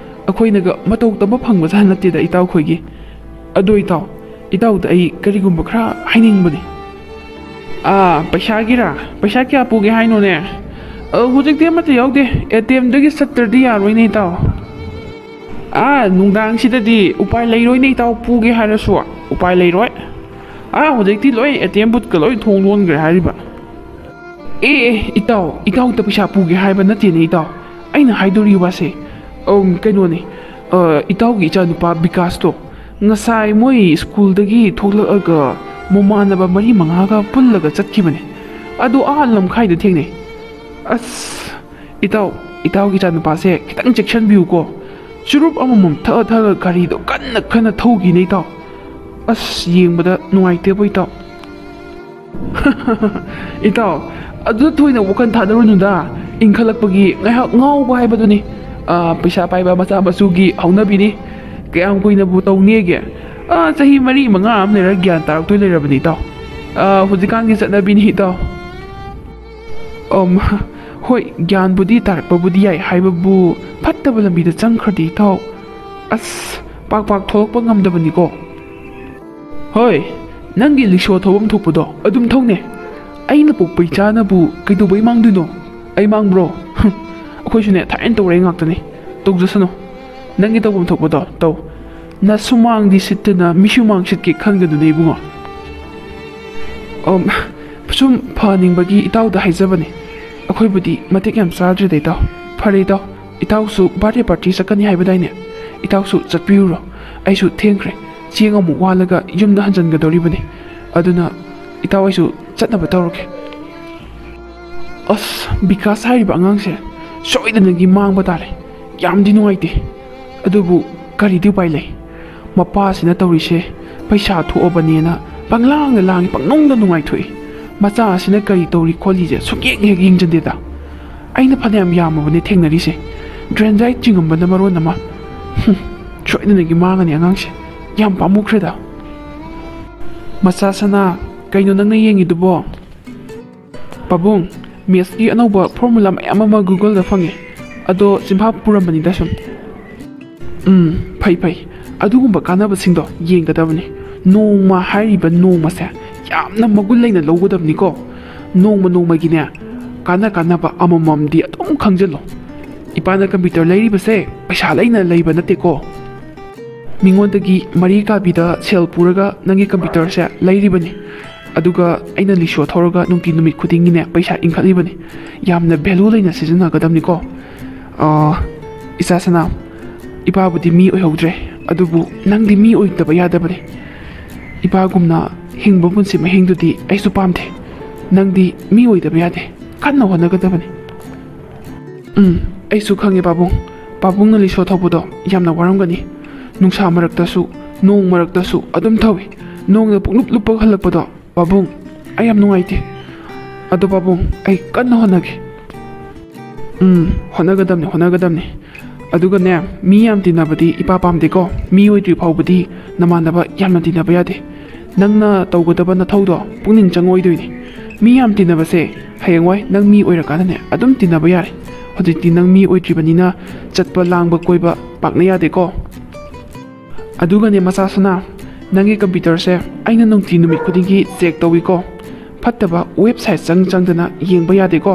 ꯑꯩꯈꯣꯏꯅꯒ ꯃꯇꯧ ꯇꯝꯕ ꯐꯪꯕꯖꯥꯠ ꯅꯠꯇꯦꯗ ꯏꯇꯥꯎꯈꯣꯏꯒꯤ꯫ ꯑꯗꯣ ꯏꯇꯥꯎ, ꯏꯇꯥꯎꯗ ꯑꯩ ꯀꯔꯤꯒꯨꯝꯕ ꯈꯔ ꯍꯥꯏꯅꯤꯡꯕꯅꯦ꯫ ꯑꯥ, ꯄꯩꯁꯥꯒꯤꯔꯥ? ꯄꯩꯁꯥ ꯀꯌꯥ ꯄꯨꯒꯦ ꯍꯥꯏꯅꯣꯅꯦ? ꯑ, ꯍꯧꯖꯤꯛꯇꯤ ꯑꯃꯠꯇ ꯌꯥꯎꯗꯦ, ꯑꯦ ꯇꯤ ꯑꯦꯝꯗꯒꯤ ꯆꯠꯇ꯭ꯔꯗꯤ ꯌꯥꯔꯣꯏꯅꯦ ꯏꯇꯥꯎ꯫ ꯑꯥ, ꯅꯨꯡꯗꯥꯡꯁꯤꯗꯗꯤ ꯎꯄꯥꯏ ꯂꯩꯔꯣꯏꯅꯦ ꯏꯇꯥꯎ, ꯄꯨꯒꯦ ꯍꯥꯏꯔꯁꯨ ꯎꯄꯥꯏ ꯂꯩꯔꯣꯏ꯫ ꯑꯥ, ꯍꯧꯖꯤꯛꯇꯤ ꯂꯣꯏ ꯑꯦ ꯇꯤ ꯑꯦꯝ ꯕꯨꯠꯀ ꯂꯣꯏ ꯊꯣꯡ ꯂꯣꯟꯈ꯭ꯔꯦ ꯍꯥꯏꯔꯤꯕ꯫ ꯑꯦ, ꯑꯦ, ꯏꯇꯥꯎ, ꯏꯇꯥꯎꯗ ꯄꯩꯁꯥ ꯄꯨꯒꯦ ꯍꯥꯏꯕ ꯅꯠꯇꯦꯅꯦ ꯏꯇꯥꯎ꯫ ꯑꯩꯅ ꯍꯥꯏꯗꯣꯔꯤꯕ ꯋꯥꯁꯦ, ꯑꯝ, ꯀꯩꯅꯣꯅꯦ, ꯑ, ꯏꯇꯥꯎꯒꯤ ꯏꯆꯥꯅꯨꯄꯥ ꯕꯤꯀꯥꯁꯇꯣ ꯉꯁꯥꯏ ꯃꯣꯏ ꯁ꯭ꯀꯨꯜꯗꯒꯤ ꯊꯣꯛꯂꯛꯑꯒ ꯃꯃꯥꯟꯅꯕ ꯃꯔꯤ ꯃꯉꯥꯒ ꯄꯨꯜꯂꯒ ꯆꯠꯈꯤꯕꯅꯦ꯫ ꯑꯗꯣ ꯑꯥ ꯂꯝꯈꯥꯏꯗ ꯊꯦꯡꯅꯩ꯫ ꯑꯁ, ꯏꯇꯥꯎ, ꯏꯇꯥꯎꯒꯤ ꯏꯆꯥꯅꯨꯄꯥꯁꯦ ꯈꯤꯇꯪ ꯆꯦꯛꯁꯤꯟꯕꯤꯌꯨꯀꯣ꯫ ꯆꯨꯔꯨꯞ ꯑꯃꯃꯝ ꯊꯛꯑ ꯊꯛꯑꯒ ꯒꯥꯔꯤꯗꯣ ꯀꯟꯅ ꯀꯟꯅ ꯊꯧꯈꯤꯅꯦ ꯏꯇꯥꯎ꯫ ꯑꯁ, ꯌꯦꯡꯕꯗ ꯅꯨꯡꯉꯥꯏꯇꯦꯕꯣ ꯏꯇꯥꯎ꯫ ꯏꯇꯥꯎ, ꯑꯗꯨꯗ ꯊꯣꯏꯅ ꯋꯥꯈꯜ ꯊꯥꯗꯔꯨꯅꯨꯗ꯫ ꯏꯟꯈꯠꯂꯛꯄꯒꯤ ꯉꯥꯏꯍꯥꯛ ꯉꯥꯎꯕ ꯍꯥꯏꯕꯗꯨꯅꯤ꯫ ꯑꯥ, ꯄꯩꯁꯥ ꯄꯥꯏꯕ ꯃꯆꯥ ꯃꯁꯨꯒꯤ ꯍꯧꯅꯕꯤꯅꯤ꯫ ꯀꯌꯥꯝ ꯀꯨꯏꯅꯕꯨ ꯇꯧꯅꯦꯒꯦ? ꯑꯥ, ꯆꯍꯤ ꯃꯔꯤ ꯃꯉꯥ ꯑꯃ ꯂꯩꯔꯒ ꯒ꯭ꯌꯥꯟ ꯇꯥꯔꯛꯇꯣꯏ ꯂꯩꯔꯕꯅꯤ ꯏꯇꯥꯎ꯫ ꯑꯥ, ꯍꯧꯖꯤꯛꯀꯥꯟꯒꯤ ꯆꯠꯅꯕꯤꯅꯤ ꯏꯇꯥꯎ꯫ ꯑꯝ, ꯍꯣꯏ, ꯒ꯭ꯌꯥꯟꯕꯨꯗꯤ ꯇꯥꯔꯛꯄꯕꯨꯗꯤ ꯌꯥꯏ, ꯍꯥꯏꯕꯕꯨ ꯐꯠꯇꯕ ꯂꯝꯕꯤꯗ ꯆꯪꯈ꯭ꯔꯗꯤ ꯏꯇꯥꯎ, ꯑꯁ, ꯄꯥꯛ ꯄꯥꯛ ꯊꯣꯛꯂꯛꯄ ꯉꯝꯗꯕꯅꯤꯀꯣ꯫ ꯍꯣꯏ, ꯅꯪꯒꯤ ꯂꯤꯛꯁꯣ ꯊꯧꯐꯝ ꯊꯣꯛꯄꯗꯣ ꯑꯗꯨꯝ ꯊꯧꯅꯦ꯫ ꯑꯩꯅ ꯄꯣꯛꯄ ꯏꯆꯥꯅꯕꯨ ꯀꯩꯗꯧꯕꯩ ꯃꯥꯡꯗꯣꯏꯅꯣ? ꯑꯩ ꯃꯥꯡꯕ꯭ꯔꯣ? ꯍꯨꯝ, ꯑꯩꯈꯣꯏꯁꯨꯅꯦ ꯊꯥꯏꯅ ꯇꯧꯔꯛꯏ ꯉꯥꯛꯇꯅꯤ꯫ ꯇꯧꯖꯁꯅꯨ꯫ ꯅꯪꯒꯤ ꯇꯧꯐꯝ ꯊꯣꯛꯄꯗꯣ ꯇꯧ꯫ ꯅꯁꯨꯃꯥꯡꯗꯤ ꯁꯤꯠꯇꯅ ꯃꯤꯁꯨꯃꯥꯡ ꯁꯤꯠꯀꯦ ꯈꯟꯒꯅꯨꯅꯦ ꯏꯕꯨꯡꯉꯣ꯫ ꯑꯝ, ꯁꯨꯝ ꯐꯍꯟꯅꯤꯡꯕꯒꯤ ꯏꯇꯥꯎꯗ ꯍꯥꯏꯖꯕꯅꯤ꯫ ꯑꯩꯈꯣꯏꯕꯨꯗꯤ ꯃꯇꯤꯛ ꯌꯥꯝ ꯆꯥꯗ꯭ꯔꯦꯗ ꯏꯇꯥꯎ꯫ ꯐꯔꯦ ꯏꯇꯥꯎ, ꯏꯇꯥꯎꯁꯨ birthday party ꯆꯠꯀꯅꯤ ꯍꯥꯏꯕꯗꯥꯏꯅꯦ? ꯏꯇꯥꯎꯁꯨ ꯆꯠꯄꯤꯔꯨꯔꯣ꯫ ꯑꯩꯁꯨ ꯊꯦꯡꯈ꯭ꯔꯦ꯫ ꯆꯦꯡ ꯑꯃꯨꯛ ꯋꯥꯜꯂꯒ ꯌꯨꯝꯗ ꯍꯟꯖꯟꯒꯗꯧꯔꯤꯕꯅꯤ꯫ ꯑꯗꯨꯅ ꯏꯇꯥꯎ ꯑꯩꯁꯨ ꯆꯠꯅꯕ ꯇꯧꯔꯒꯦ꯫ ꯑꯁ, ꯕꯤꯀꯥꯁ ꯍꯥꯏꯔꯤꯕ ꯑꯉꯥꯡꯁꯦ ꯁꯣꯏꯗꯅꯒꯤ ꯃꯥꯡꯕ ꯇꯥꯔꯦ꯫ ꯌꯥꯝꯗꯤ ꯅꯨꯡꯉꯥꯏꯇꯦ꯫ ꯑꯗꯨꯕꯨ ꯀꯔꯤꯗꯤ ꯎꯄꯥꯏ ꯂꯩ? ꯃꯄꯥꯁꯤꯅ ꯇꯧꯔꯤꯁꯦ ꯄꯩꯁꯥ ꯊꯣꯛꯑꯕꯅꯦꯅ ꯄꯪꯂꯥꯡꯗ ꯂꯥꯡꯉꯤ, ꯄꯪꯅꯨꯡꯗ ꯅꯨꯡꯉꯥꯏꯊꯣꯛꯏ꯫ ꯃꯆꯥ ꯑꯁꯤꯅ ꯀꯔꯤ ꯇꯧꯔꯤ ꯈꯣꯠꯂꯤꯁꯦ ꯁꯨꯛꯌꯦꯡ ꯍꯦꯛ ꯌꯦꯡꯖꯗꯦꯗ꯫ ꯑꯩꯅ ꯐꯅꯌꯥꯝ ꯌꯥꯝꯃꯕꯅꯦ ꯊꯦꯡꯅꯔꯤꯁꯦ꯫ ꯗ꯭ꯔꯦꯟꯖꯥꯏ ꯆꯤꯡꯉꯝꯕꯅ ꯃꯔꯣꯟ ꯑꯃ꯫ ꯍꯨꯝ, ꯁꯣꯏꯗꯅꯒꯤ ꯃꯥꯡꯉꯅꯤ ꯑꯉꯥꯡꯁꯦ꯫ ꯌꯥꯝ ꯄꯥꯝꯃꯨꯈ꯭ꯔꯦꯗ꯫ ꯃꯆꯥ ꯁꯅꯥ, ꯀꯩꯅꯣ ꯅꯪꯅ ꯌꯦꯡꯉꯤꯗꯨꯕꯣ? ꯄꯥꯕꯨꯡ, mathsꯀꯤ ꯑꯅꯧꯕ formula ꯃꯌꯥꯝ ꯑꯃ Googleꯗ ꯐꯪꯉꯦ꯫ ꯑꯗꯣ ꯆꯤꯟꯐꯥ ꯄꯨꯔꯝꯕꯅꯤꯗ ꯁꯨꯝ꯫ ꯎꯝ, ꯐꯩ ꯐꯩ꯫ ꯑꯗꯨꯒꯨꯝꯕ ꯀꯥꯟꯅꯕꯁꯤꯡꯗꯣ ꯌꯦꯡꯒꯗꯕꯅꯤ꯫ ꯅꯣꯡꯃ ꯍꯥꯏꯔꯤꯕ ꯅꯣꯡꯃꯁꯦ ꯌꯥꯝꯅ ꯃꯒꯨꯟ ꯂꯩꯅ ꯂꯧꯒꯗꯕꯅꯤꯀꯣ꯫ ꯅꯣꯡꯃ ꯅꯣꯡꯃꯒꯤꯅꯦ ꯀꯥꯟꯅ ꯀꯥꯟꯅꯕ ꯑꯃꯃꯝꯗꯤ ꯑꯗꯨꯝ ꯈꯪꯖꯤꯜꯂꯣ꯫ ꯏꯄꯥꯅ computer ꯂꯩꯔꯤꯕꯁꯦ ꯄꯩꯁꯥ ꯂꯩꯅ ꯂꯩꯕ ꯅꯠꯇꯦꯀꯣ꯫ ꯃꯤꯉꯣꯟꯗꯒꯤ ꯃꯔꯤ ꯀꯥꯕꯤꯗ ꯁꯦꯜ ꯄꯨꯔꯒ ꯅꯪꯒꯤ computerꯁꯦ ꯂꯩꯔꯤꯕꯅꯤ꯫ ꯑꯗꯨꯒ ꯑꯩꯅ ꯂꯤꯛꯁꯣ ꯊꯧꯔꯒ ꯅꯨꯡꯇꯤ ꯅꯨꯃꯤꯠ ꯈꯨꯗꯤꯡꯒꯤꯅꯦ ꯄꯩꯁꯥ ꯏꯟꯈꯠꯂꯤꯕꯅꯤ꯫ ꯌꯥꯝꯅ value ꯂꯩꯅ ꯁꯤꯖꯤꯟꯅꯒꯗꯕꯅꯤꯀꯣ꯫ ꯑꯥ, ꯏꯆꯥ ꯁꯅꯥ, ꯏꯄꯥꯕꯨꯗꯤ ꯃꯤ ꯑꯣꯏꯍꯧꯗ꯭ꯔꯦ, ꯑꯗꯨꯕꯨ ꯅꯪꯗꯤ ꯃꯤ ꯑꯣꯏꯗꯕ ꯌꯥꯗꯕꯅꯤ꯫ ꯏꯄꯥꯒꯨꯝꯅ ꯍꯤꯡꯕ ꯄꯨꯟꯁꯤ ꯃꯍꯤꯡꯗꯨꯗꯤ ꯑꯩꯁꯨ ꯄꯥꯝꯗꯦ꯫ ꯅꯪꯗꯤ ꯃꯤ ꯑꯣꯏꯗꯕ ꯌꯥꯗꯦ꯫ ꯀꯟꯅ ꯍꯣꯠꯅꯒꯗꯕꯅꯤ꯫ ꯎꯝ, ꯑꯩꯁꯨ ꯈꯪꯉꯦ ꯄꯥꯕꯨꯡ꯫ ꯄꯥꯕꯨꯡꯅ ꯂꯤꯛꯁꯣ ꯊꯧꯕꯗꯣ ꯌꯥꯝꯅ ꯋꯥꯔꯝꯒꯅꯤ꯫ ꯅꯨꯡꯁꯥ ꯃꯔꯛꯇꯁꯨ, ꯅꯣꯡ ꯃꯔꯛꯇꯁꯨ ꯑꯗꯨꯝ ꯊꯧꯏ꯫ ꯅꯣꯡꯅ ꯄꯨꯡꯂꯨꯞ ꯂꯨꯞꯄꯒ ꯍꯜꯂꯛꯄꯗꯣ, ꯄꯥꯕꯨꯡ, ꯑꯩ ꯌꯥꯝ ꯅꯨꯡꯉꯥꯏꯇꯦ꯫ ꯑꯗꯣ ꯄꯥꯕꯨꯡ, ꯑꯩ ꯀꯟꯅ ꯍꯣꯠꯅꯒꯦ꯫ ꯎꯝ, ꯍꯣꯠꯅꯒꯗꯕꯅꯤ, ꯍꯣꯠꯅꯒꯗꯕꯅꯤ꯫ ꯑꯗꯨꯒꯅꯦ, ꯃꯤ ꯌꯥꯝ ꯇꯤꯟꯅꯕꯗꯤ ꯏꯄꯥ ꯄꯥꯝꯗꯦꯀꯣ꯫ ꯃꯤ ꯑꯣꯏꯗ꯭ꯔꯤ ꯐꯥꯎꯕꯗꯤ ꯅꯃꯥꯟꯅꯕ ꯌꯥꯝꯅ ꯇꯤꯟꯅꯕ ꯌꯥꯗꯦ꯫ ꯅꯪꯅ ꯇꯧꯒꯗꯕ ꯅꯊꯧꯗꯣ ꯄꯨꯛꯅꯤꯡ ꯆꯪꯉꯣꯏꯗꯣꯏꯅꯤ꯫ ꯃꯤ ꯌꯥꯝ ꯇꯤꯟꯅꯕꯁꯦ ꯍꯌꯦꯡꯋꯥꯏ ꯅꯪ ꯃꯤ ꯑꯣꯏꯔꯀꯥꯟꯗꯅꯦ ꯑꯗꯨꯝ ꯇꯤꯟꯅꯕ ꯌꯥꯔꯦ꯫ ꯍꯧꯖꯤꯛꯇꯤ ꯅꯪ ꯃꯤ ꯑꯣꯏꯗ꯭ꯔꯤꯕꯅꯤꯅ ꯆꯠꯄ, ꯂꯥꯡꯕ, ꯀꯣꯏꯕ ꯄꯥꯛꯅ ꯌꯥꯗꯦꯀꯣ꯫ ꯑꯗꯨꯒꯅꯦ ꯃꯆꯥ ꯁꯅꯥ, ꯅꯪꯒꯤ ꯀꯝꯄ꯭ꯌꯨꯇꯔꯁꯦ ꯑꯩꯅ ꯅꯨꯡꯇꯤ ꯅꯨꯃꯤꯠ ꯈꯨꯗꯤꯡꯒꯤ ꯆꯦꯛ ꯇꯧꯏꯀꯣ꯫ ꯐꯠꯇꯕ ꯋꯦꯕꯁꯥꯏꯠ ꯆꯪ ꯆꯪꯗꯅ ꯌꯦꯡꯕ ꯌꯥꯗꯦꯀꯣ꯫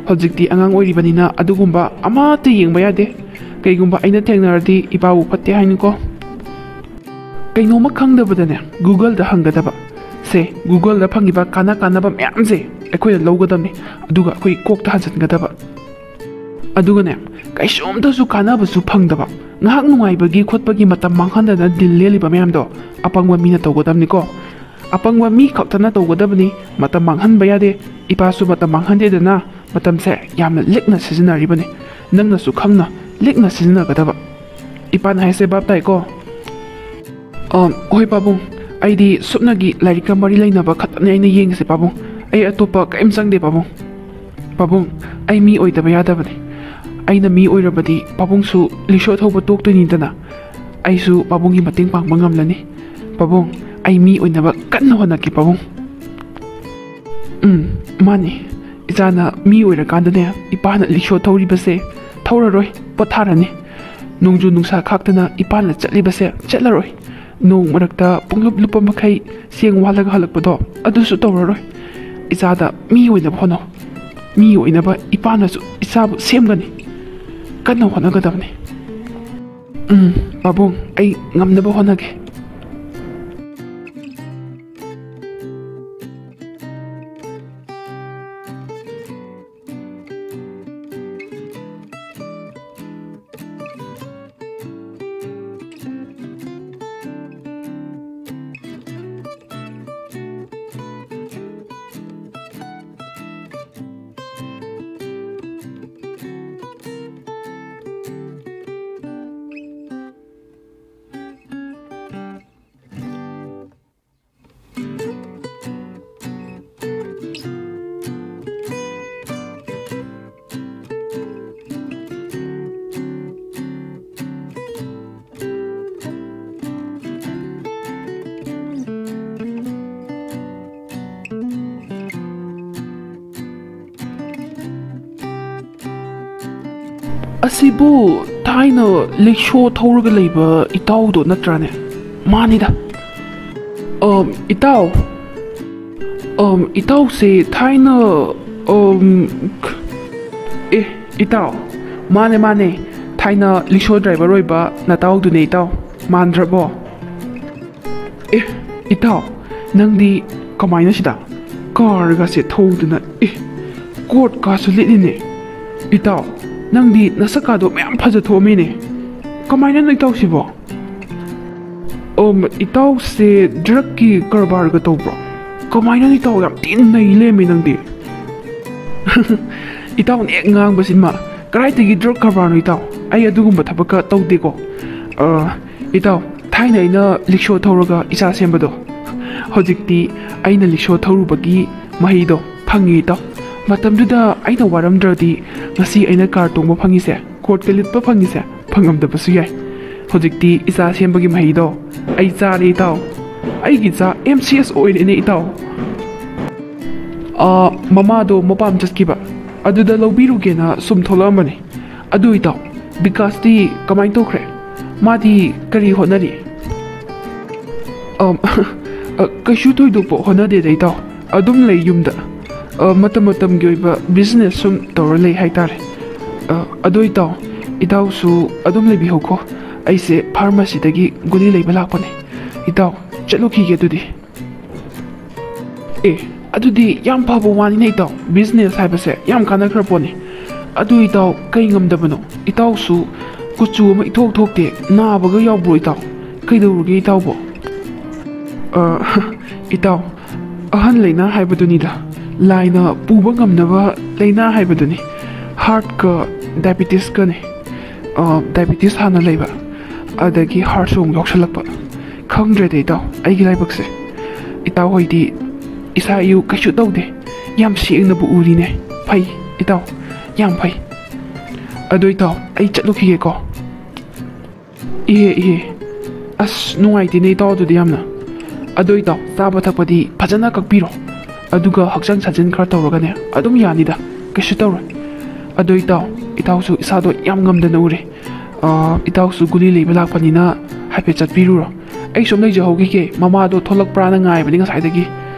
ꯍꯧꯖꯤꯛꯇꯤ ꯑꯉꯥꯡ ꯑꯣꯏꯔꯤꯕꯅꯤꯅ ꯑꯗꯨꯒꯨꯝꯕ ꯑꯃꯠꯇ ꯌꯦꯡꯕ ꯌꯥꯗꯦ꯫ ꯀꯩꯒꯨꯝꯕ ꯑꯩꯅ ꯊꯦꯡꯅꯔꯗꯤ ꯏꯄꯥꯕꯨ ꯐꯠꯇꯦ ꯍꯥꯏꯅꯤꯀꯣ꯫ ꯀꯩꯅꯣꯝꯃ ꯈꯪꯗꯕꯗꯅꯦ, ꯒꯨꯒꯜꯗ ꯍꯪꯒꯗꯕ꯫ ꯁꯦ, ꯒꯨꯒꯜꯗ ꯐꯪꯉꯤꯕ ꯀꯥꯟꯅ ꯀꯥꯟꯅꯕ ꯃꯌꯥꯝꯁꯦ ꯑꯩꯈꯣꯏꯅ ꯂꯧꯒꯗꯕꯅꯤ, ꯑꯗꯨꯒ ꯑꯩꯈꯣꯏ ꯀꯣꯛꯇ ꯍꯥꯟꯖꯟꯒꯗꯕ꯫ ꯑꯗꯨꯒꯅꯦ, ꯀꯩꯁꯨꯝꯇꯁꯨ ꯀꯥꯟꯅꯕꯁꯨ ꯐꯪꯗꯕ, ꯉꯥꯏꯍꯥꯛ ꯅꯨꯡꯉꯥꯏꯕꯒꯤ ꯈꯣꯠꯄꯒꯤ ꯃꯇꯝ ꯃꯥꯡꯍꯟꯗꯅ ꯗꯤꯜ ꯂꯦꯜꯂꯤꯕ ꯃꯌꯥꯝꯗꯣ ꯑꯄꯪꯕ ꯃꯤꯅ ꯇꯧꯒꯗꯕꯅꯤꯀꯣ꯫ ꯑꯄꯪꯕ ꯃꯤ ꯈꯛꯇꯅ ꯇꯧꯒꯗꯕꯅꯤ꯫ ꯃꯇꯝ ꯃꯥꯡꯍꯟꯕ ꯌꯥꯗꯦ꯫ ꯏꯄꯥꯁꯨ ꯃꯇꯝ ꯃꯥꯡꯍꯟꯗꯦꯗꯅ, ꯃꯇꯝꯁꯦ ꯌꯥꯝꯅ ꯂꯤꯛꯅ ꯁꯤꯖꯤꯟꯅꯔꯤꯕꯅꯤ꯫ ꯅꯪꯅꯁꯨ ꯈꯪꯅ ꯂꯤꯛꯅ ꯁꯤꯖꯤꯟꯅꯒꯗꯕ꯫ ꯏꯄꯥꯅ ꯍꯥꯏꯁꯦ ꯚꯥꯞ ꯇꯥꯏꯀꯣ? ꯑ, ꯍꯣꯏ ꯄꯥꯕꯨꯡ, ꯑꯩꯗꯤ ꯁꯨꯞꯅꯒꯤ ꯂꯥꯏꯔꯤꯛꯀ ꯃꯔꯤ ꯂꯩꯅꯕ ꯈꯛꯇꯅꯦ ꯑꯩꯅ ꯌꯦꯡꯉꯤꯁꯦ ꯄꯥꯕꯨꯡ꯫ ꯑꯩ ꯑꯇꯣꯞꯄ ꯀꯔꯤꯝ ꯆꯪꯗꯦ ꯄꯥꯕꯨꯡ꯫ ꯄꯥꯕꯨꯡ, ꯑꯩ ꯃꯤ ꯑꯣꯏꯗꯕ ꯌꯥꯗꯕꯅꯤ꯫ ꯑꯩꯅ ꯃꯤ ꯑꯣꯏꯔꯕꯗꯤ ꯄꯥꯕꯨꯡꯁꯨ ꯂꯤꯛꯁꯣ ꯊꯧꯕ ꯇꯣꯛꯇꯣꯏꯅꯤꯗꯅ꯫ ꯑꯩꯁꯨ ꯄꯥꯕꯨꯡꯒꯤ ꯃꯇꯦꯡ ꯄꯥꯡꯕ ꯉꯝꯂꯅꯤ꯫ ꯄꯥꯕꯨꯡ, ꯑꯩ ꯃꯤ ꯑꯣꯏꯅꯕ ꯀꯟꯅ ꯍꯣꯠꯅꯒꯦ ꯄꯥꯕꯨꯡ꯫ ꯎꯝ, ꯃꯥꯅꯤ꯫ ꯏꯆꯥꯅ ꯃꯤ ꯑꯣꯏꯔꯀꯥꯟꯗꯅꯦ, ꯏꯄꯥꯅ ꯂꯤꯛꯁꯣ ꯊꯧꯔꯤꯕꯁꯦ ꯊꯧꯔꯔꯣꯏ, ꯄꯣꯊꯥꯔꯅꯤ꯫ ꯅꯣꯡꯖꯨ ꯅꯨꯡꯁꯥ ꯈꯥꯛꯇꯅ ꯏꯄꯥꯅ ꯆꯠꯂꯤꯕꯁꯦ ꯆꯠꯂꯔꯣꯏ꯫ ꯅꯣꯡ ꯃꯔꯛꯇ ꯄꯨꯡꯂꯨꯞ ꯂꯨꯞꯄ ꯃꯈꯩ ꯆꯦꯡ ꯋꯥꯜꯂꯒ ꯍꯜꯂꯛꯄꯗꯣ ꯑꯗꯨꯁꯨ ꯇꯧꯔꯔꯣꯏ꯫ ꯏꯆꯥꯗ ꯃꯤ ꯑꯣꯏꯅꯕ ꯍꯣꯠꯅꯧ꯫ ꯃꯤ ꯑꯣꯏꯅꯕ ꯏꯄꯥꯅꯁꯨ ꯏꯆꯥꯕꯨ ꯁꯦꯝꯒꯅꯤ꯫ ꯀꯟꯅ ꯍꯣꯠꯅꯒꯗꯕꯅꯤ꯫ ꯎꯝ, ꯄꯥꯕꯨꯡ, ꯑꯩ ꯉꯝꯅꯕ ꯍꯣꯠꯅꯒꯦ꯫ ꯑꯁꯤꯕꯨ ꯊꯥꯏꯅ ꯂꯤꯛꯁꯣ ꯊꯧꯔꯒ ꯂꯩꯕ ꯏꯇꯥꯎꯗꯣ ꯅꯠꯇ꯭ꯔꯥꯅꯦ? ꯃꯥꯅꯤꯗ꯫ ꯑꯝ, ꯏꯇꯥꯎ꯫ ꯑꯝ, ꯏꯇꯥꯎꯁꯦ ꯊꯥꯏꯅ, ꯑꯝ, ꯑꯦ, ꯏꯇꯥꯎ꯫ ꯃꯥꯅꯦ, ꯃꯥꯅꯦ꯫ ꯊꯥꯏꯅ ꯂꯤꯛꯁꯣ ꯗ꯭ꯔꯥꯏꯚꯔ ꯑꯣꯏꯕ ꯅꯇꯥꯎꯗꯨꯅꯦ, ꯏꯇꯥꯎ꯫ ꯃꯥꯟꯗ꯭ꯔꯕꯣ? ꯑꯦ, ꯏꯇꯥꯎ, ꯅꯪꯗꯤ ꯀꯃꯥꯏꯅ ꯁꯤꯗ ꯀꯥꯔꯒꯁꯦ ꯊꯧꯗꯅ, ꯑꯦ, ꯀꯣꯠꯀꯁꯨ ꯂꯤꯠꯂꯤꯅꯦ? ꯏꯇꯥꯎ, ꯅꯪꯗꯤ ꯅꯁꯛꯀꯥꯗꯣ ꯃꯌꯥꯝ ꯐꯖꯊꯣꯛꯑꯝꯃꯤꯅꯦ꯫ ꯀꯃꯥꯏꯅꯅꯣ ꯏꯇꯥꯎꯁꯤꯕꯣ? ꯑꯣ, ꯏꯇꯥꯎꯁꯦ ꯗ꯭ꯔꯒꯀꯤ ꯀꯔꯕꯥꯔꯒ ꯇꯧꯕ꯭ꯔꯣ? ꯀꯃꯥꯏꯅꯅꯣ ꯏꯇꯥꯎ, ꯌꯥꯝ ꯊꯤꯅ ꯅꯩ ꯂꯩꯔꯝꯃꯦ ꯅꯪꯗꯤ꯫ ꯏꯇꯥꯎꯅ ꯍꯦꯛ ꯉꯥꯡꯕꯁꯤꯃ, ꯀꯗꯥꯏꯗꯒꯤ ꯗ꯭ꯔꯒ ꯀꯔꯕꯥꯔꯅꯣ ꯏꯇꯥꯎ? ꯑꯩ ꯑꯗꯨꯒꯨꯝꯕ ꯊꯕꯛꯀ ꯇꯧꯗꯦꯀꯣ꯫ ꯑ, ꯏꯇꯥꯎ, ꯊꯥꯏꯅ ꯑꯩꯅ ꯂꯤꯛꯁꯣ ꯊꯧꯔꯒ ꯏꯆꯥ ꯁꯦꯝꯕꯗꯣ, ꯍꯧꯖꯤꯛꯇꯤ ꯑꯩꯅ ꯂꯤꯛꯁꯣ ꯊꯧꯔꯨꯕꯒꯤ ꯃꯍꯩꯗꯣ ꯐꯪꯉꯤ ꯏꯇꯥꯎ꯫ ꯃꯇꯝꯗꯨꯗ ꯑꯩꯅ ꯋꯥꯔꯝꯗ꯭ꯔꯗꯤ ꯉꯁꯤ ꯑꯩꯅ ꯀꯥꯔ ꯇꯣꯡꯕ ꯐꯪꯉꯤꯁꯦ, ꯀꯣꯠꯀ ꯂꯤꯠꯄ ꯐꯪꯉꯤꯁꯦ ꯐꯪꯉꯝꯗꯕꯁꯨ ꯌꯥꯏ꯫ ꯍꯧꯖꯤꯛꯇꯤ ꯏꯆꯥ ꯁꯦꯝꯕꯒꯤ ꯃꯍꯩꯗꯣ ꯑꯩ ꯆꯥꯔꯦ ꯏꯇꯥꯎ꯫ ꯑꯩꯒꯤ ꯏꯆꯥ ꯑꯦꯝ ꯁꯤ ꯑꯦꯁ ꯑꯣꯏꯔꯦꯅꯦ ꯏꯇꯥꯎ꯫ ꯑꯥ, ꯃꯃꯥꯗꯣ ꯃꯄꯥꯝ ꯆꯠꯈꯤꯕ, ꯑꯗꯨꯗ ꯂꯧꯕꯤꯔꯨꯒꯦꯅ ꯁꯨꯝ ꯊꯣꯛꯂꯛꯑꯝꯕꯅꯦ꯫ ꯑꯗꯨ ꯏꯇꯥꯎ, ꯕꯤꯀꯥꯁꯇꯤ ꯀꯃꯥꯏꯅ ꯇꯧꯈ꯭ꯔꯦ? ꯃꯥꯗꯤ ꯀꯔꯤ ꯍꯣꯠꯅꯔꯤ? ꯑꯝ, ꯑ, ꯀꯩꯁꯨ ꯊꯣꯏꯗꯣꯛꯄ ꯍꯣꯠꯅꯗꯦꯗ ꯏꯇꯥꯎ, ꯑꯗꯨꯝ ꯂꯩ ꯌꯨꯝꯗ꯫ ꯑ, ꯃꯇꯝ ꯃꯇꯝꯒꯤ ꯑꯣꯏꯕ ꯕꯤꯖꯤꯅꯦꯁ ꯁꯨꯝ ꯇꯧꯔ ꯂꯩ ꯍꯥꯏꯇꯥꯔꯦ꯫ ꯑ, ꯑꯗꯣ ꯏꯇꯥꯎ, ꯏꯇꯥꯎꯁꯨ ꯑꯗꯨꯝ ꯂꯩꯕꯤꯍꯧꯀꯣ꯫ ꯑꯩꯁꯦ ꯐꯥꯔꯃꯥꯁꯤꯗꯒꯤ ꯒꯨꯂꯤ ꯂꯩꯕ ꯂꯥꯛꯄꯅꯦ꯫ ꯏꯇꯥꯎ, ꯆꯠꯂꯨꯈꯤꯒꯦ ꯑꯗꯨꯗꯤ꯫ ꯑꯦ, ꯑꯗꯨꯗꯤ ꯌꯥꯝ ꯐꯕ ꯋꯥꯅꯤꯅꯦ ꯏꯇꯥꯎ, ꯕꯤꯖꯤꯅꯦꯁ ꯍꯥꯏꯕꯁꯦ ꯌꯥꯝ ꯀꯥꯟꯅꯈ꯭ꯔ ꯄꯣꯠꯅꯤ꯫ ꯑꯗꯨ ꯏꯇꯥꯎ, ꯀꯩ ꯉꯝꯗꯕꯅꯣ? ꯏꯇꯥꯎꯁꯨ ꯀꯨꯆꯨ ꯑꯃ ꯏꯊꯣꯛ ꯊꯣꯛꯇꯦ, ꯅꯥꯕꯒ ꯌꯥꯎꯕ꯭ꯔꯣ ꯏꯇꯥꯎ? ꯀꯩꯗꯧꯔꯒꯦ ꯏꯇꯥꯎꯕꯣ? ꯑ, ꯏꯇꯥꯎ, ꯑꯍꯟ ꯂꯩꯅꯥ ꯍꯥꯏꯕꯗꯨꯅꯤꯗ, ꯂꯥꯏꯅ ꯄꯨꯕ ꯉꯝꯅꯕ ꯂꯩꯅꯥ ꯍꯥꯏꯕꯗꯨꯅꯤ꯫ ꯍꯥꯔꯠꯀ ꯗꯥꯏꯕꯤꯇꯤꯁꯀꯅꯦ꯫ ꯑ, ꯗꯥꯏꯕꯤꯇꯤꯁ ꯍꯥꯟꯅ ꯂꯩꯕ, ꯑꯗꯒꯤ ꯍꯥꯔꯠꯁꯨ ꯑꯃꯨꯛ ꯌꯥꯎꯁꯜꯂꯛꯄ꯫ ꯈꯪꯗ꯭ꯔꯦꯗ ꯏꯇꯥꯎ, ꯑꯩꯒꯤ ꯂꯥꯏꯕꯛꯁꯦ꯫ ꯏꯇꯥꯎ ꯍꯣꯏꯗꯤ ꯏꯁꯥ ꯏꯎ ꯀꯩꯁꯨ ꯇꯧꯗꯦ, ꯌꯥꯝ ꯁꯦꯡꯅꯕꯨ ꯎꯔꯤꯅꯦ꯫ ꯐꯩ ꯏꯇꯥꯎ, ꯌꯥꯝ ꯐꯩ꯫ ꯑꯗꯣ ꯏꯇꯥꯎ, ꯑꯩ ꯆꯠꯂꯨꯈꯤꯒꯦꯀꯣ꯫ ꯏꯍꯦ, ꯏꯍꯦ꯫ ꯑꯁ, ꯅꯨꯡꯉꯥꯏꯇꯦꯅꯦ ꯏꯇꯥꯎ ꯑꯗꯨꯗꯤ ꯌꯥꯝꯅ꯫ ꯑꯗꯣ ꯏꯇꯥꯎ, ꯆꯥꯕ ꯊꯛꯄꯗꯤ ꯐꯖꯅ ꯀꯛꯄꯤꯔꯣ꯫ ꯑꯗꯨꯒ ꯍꯛꯆꯥꯡ ꯁꯥꯖꯦꯜ ꯈꯔ ꯇꯧꯔꯒꯅꯦ, ꯑꯗꯨꯝ ꯌꯥꯅꯤꯗ꯫ ꯀꯩꯁꯨ ꯇꯧꯔꯣꯏ꯫ ꯑꯗꯣ ꯏꯇꯥꯎ, ꯏꯇꯥꯎꯁꯨ ꯏꯁꯥꯗꯣ ꯌꯥꯝ ꯉꯝꯗꯅ ꯎꯔꯦ꯫ ꯑꯥ, ꯏꯇꯥꯎꯁꯨ ꯒꯨꯂꯤ ꯂꯩꯕ ꯂꯥꯛꯄꯅꯤꯅ ꯍꯥꯏꯐꯦꯠ ꯆꯠꯄꯤꯔꯨꯔꯣ꯫ ꯑꯩ ꯁꯨꯝ ꯂꯩꯖꯍꯧꯈꯤꯒꯦ, ꯃꯃꯥꯗꯣ ꯊꯣꯛꯂꯛꯄ꯭ꯔꯥꯅ ꯉꯥꯏꯕꯅꯤ ꯉꯁꯥꯏꯗꯒꯤ꯫